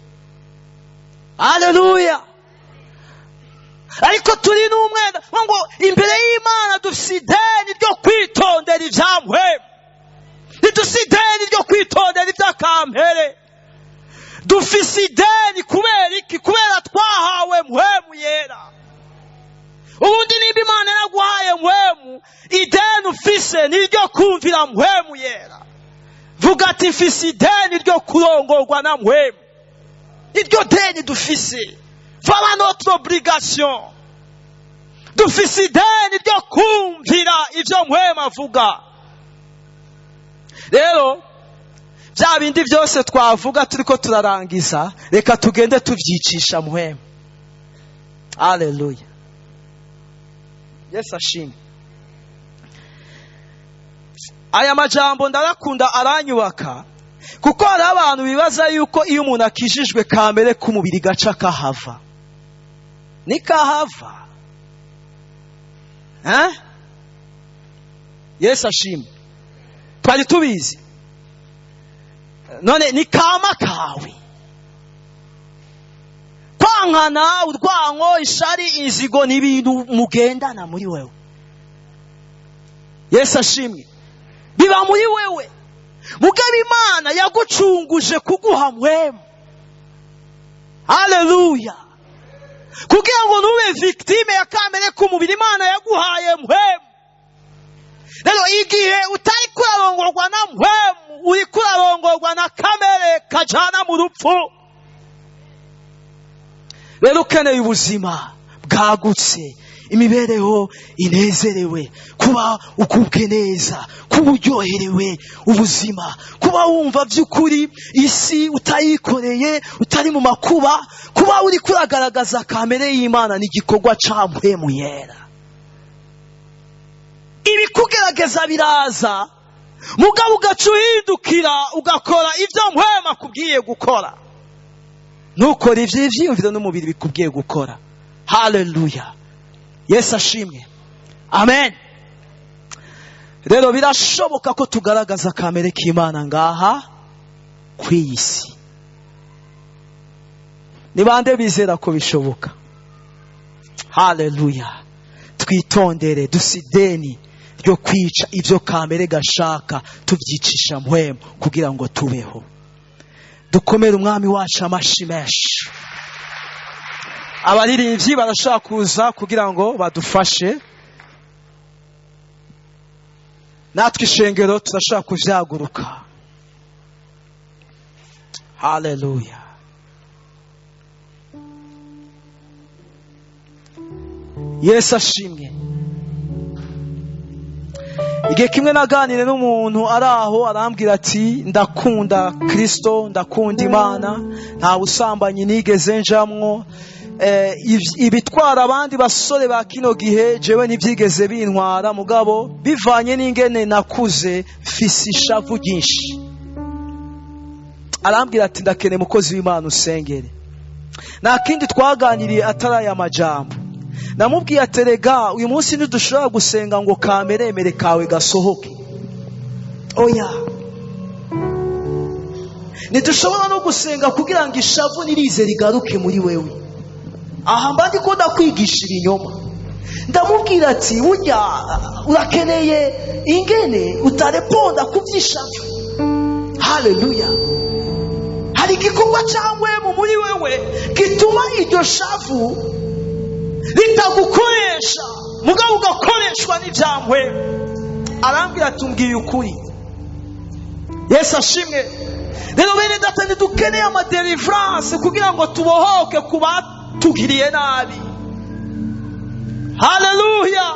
Speaker 1: Haleluya! Ariko turi n'umwenda ngo imbere y'Imana dufise ideni ryo kwitondera ivyampwemu, ntidufise ideni ryo kwitondera ivy'akampere. Dufise ideni kubera iki? Kubera twahawe mpwemu yera. Ubundi nimba Imana yaraguhaye mpwemu, ideni ufise ni iryo kumvira mpwemu yera. Vuga ati mfise ideni ryo kurongorwa na mpwemu. Iryo deni dufise, voilà notre obligation. Dufise ideni ryo kumvira ivyo mpwemu avuga. Rero bya bindi byose twavuga turiko turarangiza, reka tugende tuvyicisha mpwemu. Haleluya! Yesu ashimwe. Aya majambo ndarakunda, aranyubaka, kuko hari abantu bibaza yuko iyo umuntu akijijwe kamere k'umubiri gaca kahava. Ni kahava. Yesu ashimwe. Twari tubizi. None ni kama kawe. Kwankana, urwango, ishari, inzigo ni ibintu mugendana muri wewe. Yesu ashimwe. Biba muri wewe. Mugabo Imana yagucunguje kuguha mpwemu. Haleluya! Kugira ngo ntube victime ya kamere k'umubiri, Imana yaguhaye mpwemu. Rero igihe utari kurarongorwa na mpwemu, uri kurarongorwa na kamere kajana mu rupfu. Rero ukeneye ubuzima bwagutse, imibereho inezerewe, kuba ukubwe neza, kuba uryoherewe ubuzima, kuba wumva by'ukuri isi utayikoreye, utari mu makuba, kuba uri kuragaragaza kamere y'Imana ni igikorwa ca mpwemu yera. Ibikugerageza biraza, mugabo ugaca uhindukira ugakora ibyo mpwemu akubwiye gukora. Ntukore ivyo ivyiyumviro n'umubiri bikubwiye gukora. Haleluya! Yesu ashimwe. Amen. Rero birashoboka ko tugaragaza kamere k'Imana ngaha kw'iyi si. Ni bande bizera ko bishoboka? Haleluya! Twitondere, dusideni ryo kwica ibyo kamere gashaka, tubyicisha mpwemu kugira ngo tubeho. Dukomere umwami wacu amashi menshi. Abaririmbyi barashaka kuza kugira ngo badufashe, natwe ishengero turashaka kuvyaguruka. Haleluya! Yesu ashimwe. Igihe kimwe naganire n'umuntu ari aho, arambwira ati ndakunda Kristo, ndakunda Imana, nta busambanyi nigeze njamwo, ibitwara abandi basore ba kino gihe jewe ntibyigeze bintwara, mugabo bivanye n'ingene nakuze mfise ishavu ryinshi. Arambwira ati ndakeneye umukozi w'Imana usengere. Nta kindi twaganiriye atari aya majambo. Namubwiye ati rega uyu munsi ntidushobora gusenga ngo kameremere kawe gasohoke. Oya, ntidushobora no gusenga kugira ngo ishavu nirize rigaruke muri wewe. Aha mba ndiko ndakwigisha ibinyoma. Ndamubwira ati burya urakeneye ingene utareponda kubyishavu. Haleluya! Hari igikorwa cyangwa muri wewe gituma iryo shavu ritagukoresha, mugabo ugakoreshwa n'ibyamwe. Arambwira ati umbwiye ukuri. Yesu ashimwe. Rero bene data ntidukeneye amadelivrance kugira ngo tubohoke ku batugiriye nabi. Haleluya!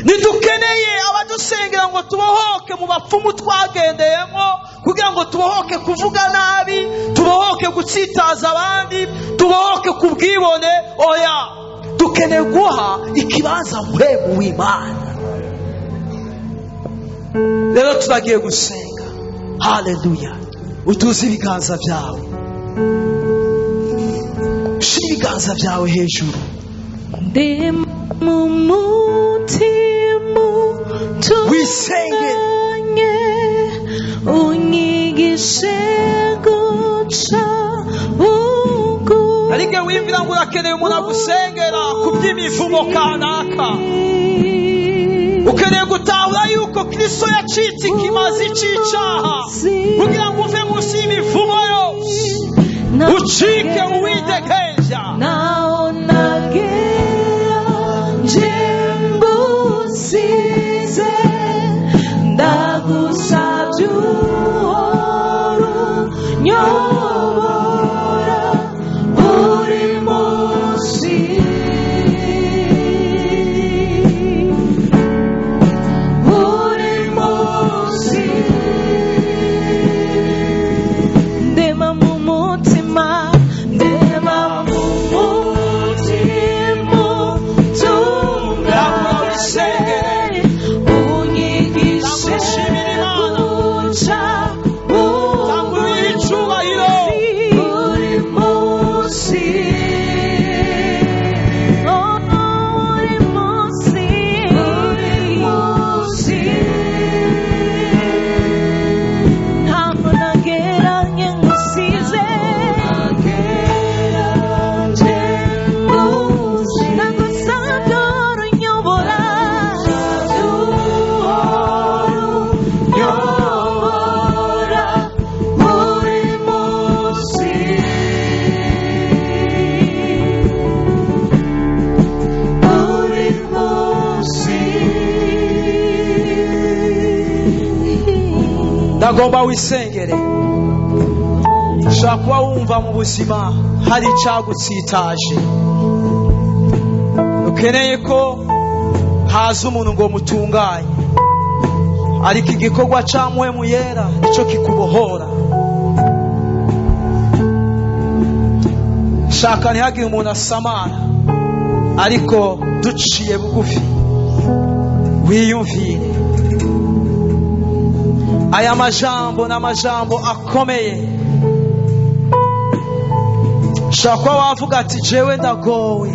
Speaker 1: Ntidukeneye abadusengera ngo tubohoke mu bapfumu twagendeyemo, kugira ngo tubohoke kuvuga nabi, tubohoke gutsitaza abandi, tubohoke ku bwibone. Oya, dukeneye guha ikibanza Mpwemu w'Imana. Rero turagiye gusenga. Haleluya! Utuze ibiganza byawe, ushyire ibiganza byawe hejuru.
Speaker 2: Ndi mu mutima
Speaker 1: Wisenge.
Speaker 2: utunganye, unyigishe guca bugufi.
Speaker 1: Ariko wiyumvira ngo urakeneye umuntu agusengera ku by'imivumo kanaka, ukeneye gutahura yuko Kristo yacitse ikimazi cy'icyaha kugira ngo uve munsi y'imivumo yose, ucike uwidegenja.
Speaker 2: Naho nagera nje ngusize, ndagusabye uhora unyobora buri munsi, buri munsi. Ndema mu mutima, ndema mu mutima utunganye, unyigishe guca
Speaker 1: Tangurira icyubahiro.
Speaker 2: buri munsi, oh, buri munsi, buri munsi. Ntabwo nageranye ngusize, ndagusabye unyobora, unyobora buri munsi, buri munsi.
Speaker 1: Ndagomba wisengere. Ushobora kuba wumva mu buzima hari icyagutsitaje, ukeneye ko haza umuntu ngo mutunganye, ariko igikorwa cya Mpwemu Yera nicyo kikubohora. Shaka ntihagire umuntu asamara, ariko duciye bugufi wiyumvire aya majambo. Ni amajambo akomeye. Ushobora kuba wavuga ati: "Jewe ndagowe,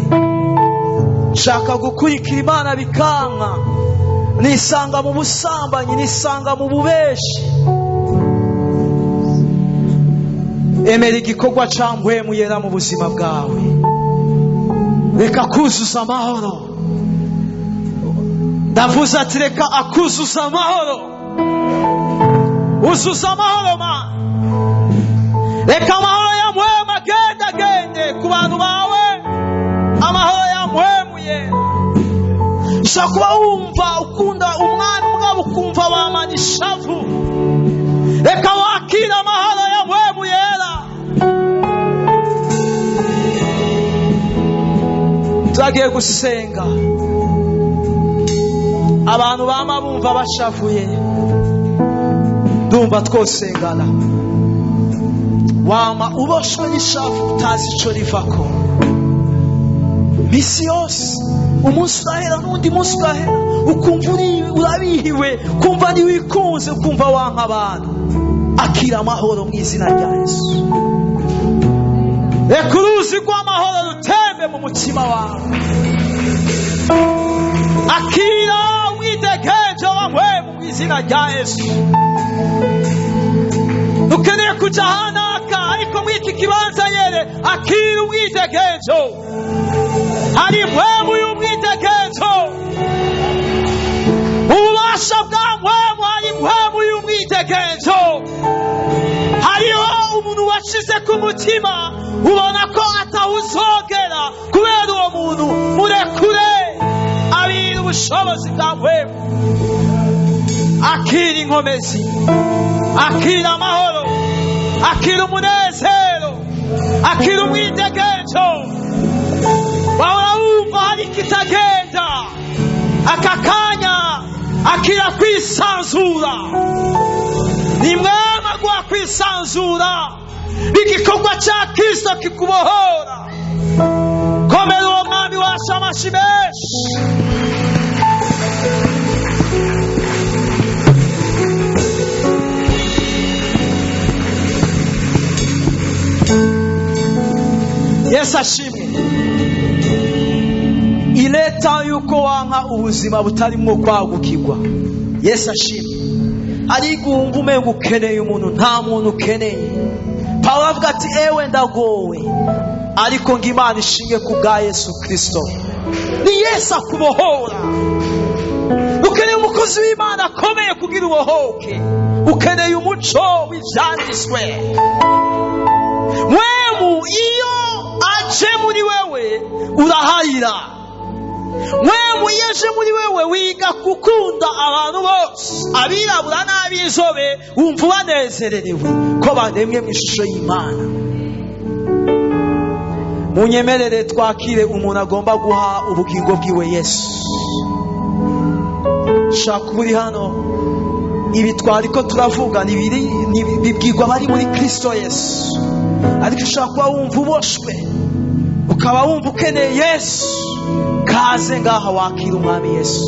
Speaker 1: nshaka gukurikira Imana bikanka, nisanga mu busambanyi, nisanga mu bubeshi." Emera igikorwa ca Mpwemu Yera mu buzima bwawe. Reka kuzuza amahoro. Ndavuze ati: reka akuzuza amahoro. Uzuza amahoro ma. Reka amahoro ya Mpwemu agende agende ku bantu bawe, amahoro ya Mpwemu Yera. Ushobora kuba wumva ukunda Umwami, mugabo ukumva wamana ishavu. Reka wakire amahoro ya Mpwemu Yera. Turagiye gusenga. Abantu bama bumva bashavuye, ndumva twosengana. Wama uboshwe n'ishavu, utazi ico rivako, misi yose umunsi urahera n'undi munsi ugahera, ukumva urabihiwe, ukumva ntiwikunze, ukumva wanka abantu. Akira amahoro mu izina rya Yesu. Reka uruzi rw'amahoro rutembe mu mutima wawe. Akira umwidegenjo wa Mpwemu mu izina rya Yesu. Ukeneye kuja hanaka, ariko muri iki kibanza nyene akira umwidegenjo. Hari Mpwemu y'umwidegenjo, ububasha bwa Mpwemu. Hari Mpwemu y'umwidegenjo. Hariho umuntu washize ku mutima, ubona ko atawuzogera kubera uwo muntu. Murekure abira ubushobozi bwa Mpwemu. Akira inkomezi, akira amahoro, akira umunezero, akira umwidegenjo. Wahora wumva hari ikitagenda. Ileta aka kanya akira kwisanzura, ni mwema guha kwisanzura, igikorwa cya Kristo kikubohora. Komera uwo mwami wacu amashi menshi. Yesu ashimwe. Ileta yuko wanka ubuzima butarimo kwagukirwa. Yesu ashimwe. Ariko wumva umenga ukeneye umuntu, nta muntu ukeneye. Pawulo avuga ati ewe ndagowe, ariko ngo Imana ishinge ku bwa Yesu Kristo. Ni Yesu akubohora. Ukeneye umukozi w'Imana akomeye kugira ubohoke. Ukeneye umuco w'ibyanditswe. Mwemu iyo aje muri wewe urahayira. Mwemu iyo aje muri wewe wiga gukunda abantu bose, abirabura n'ab'inzobe, wumva ubanezererewe ko baremwe mu ishusho y'Imana. Munyemerere twakire umuntu agomba guha ubugingo bwiwe Yesu. Shaka uba uri hano, ibi twari ko turavuga bibwirwa abari muri Kristo Yesu. Ariko ushobora kuba wumva uboshwe, ukaba wumva ukeneye Yesu, kaze ngaha wakira umwami Yesu.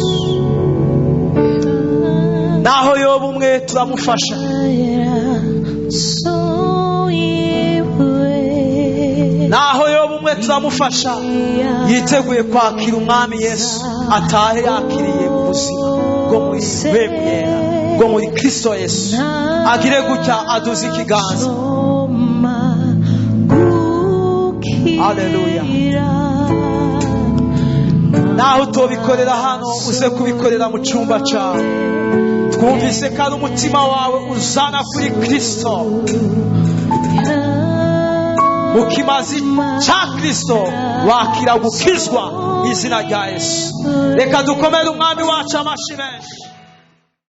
Speaker 1: Naho yoba umwe turamufasha. Naho yoba umwe turamufasha, yiteguye kwakira umwami Yesu, atahe yakiriye ubuzima bwo muri bemyera, bwo muri Kristo Yesu. Agire gutya aduze ikiganza. Haleluya. Naho utobikorera hano, uze kubikorera mu cyumba cyawe. Twumvise ko ari umutima wawe uzana kuri Kristo. Mu kimazi cya Kristo wakira gukizwa izina rya Yesu. Reka dukomere umwami wacu amashi menshi.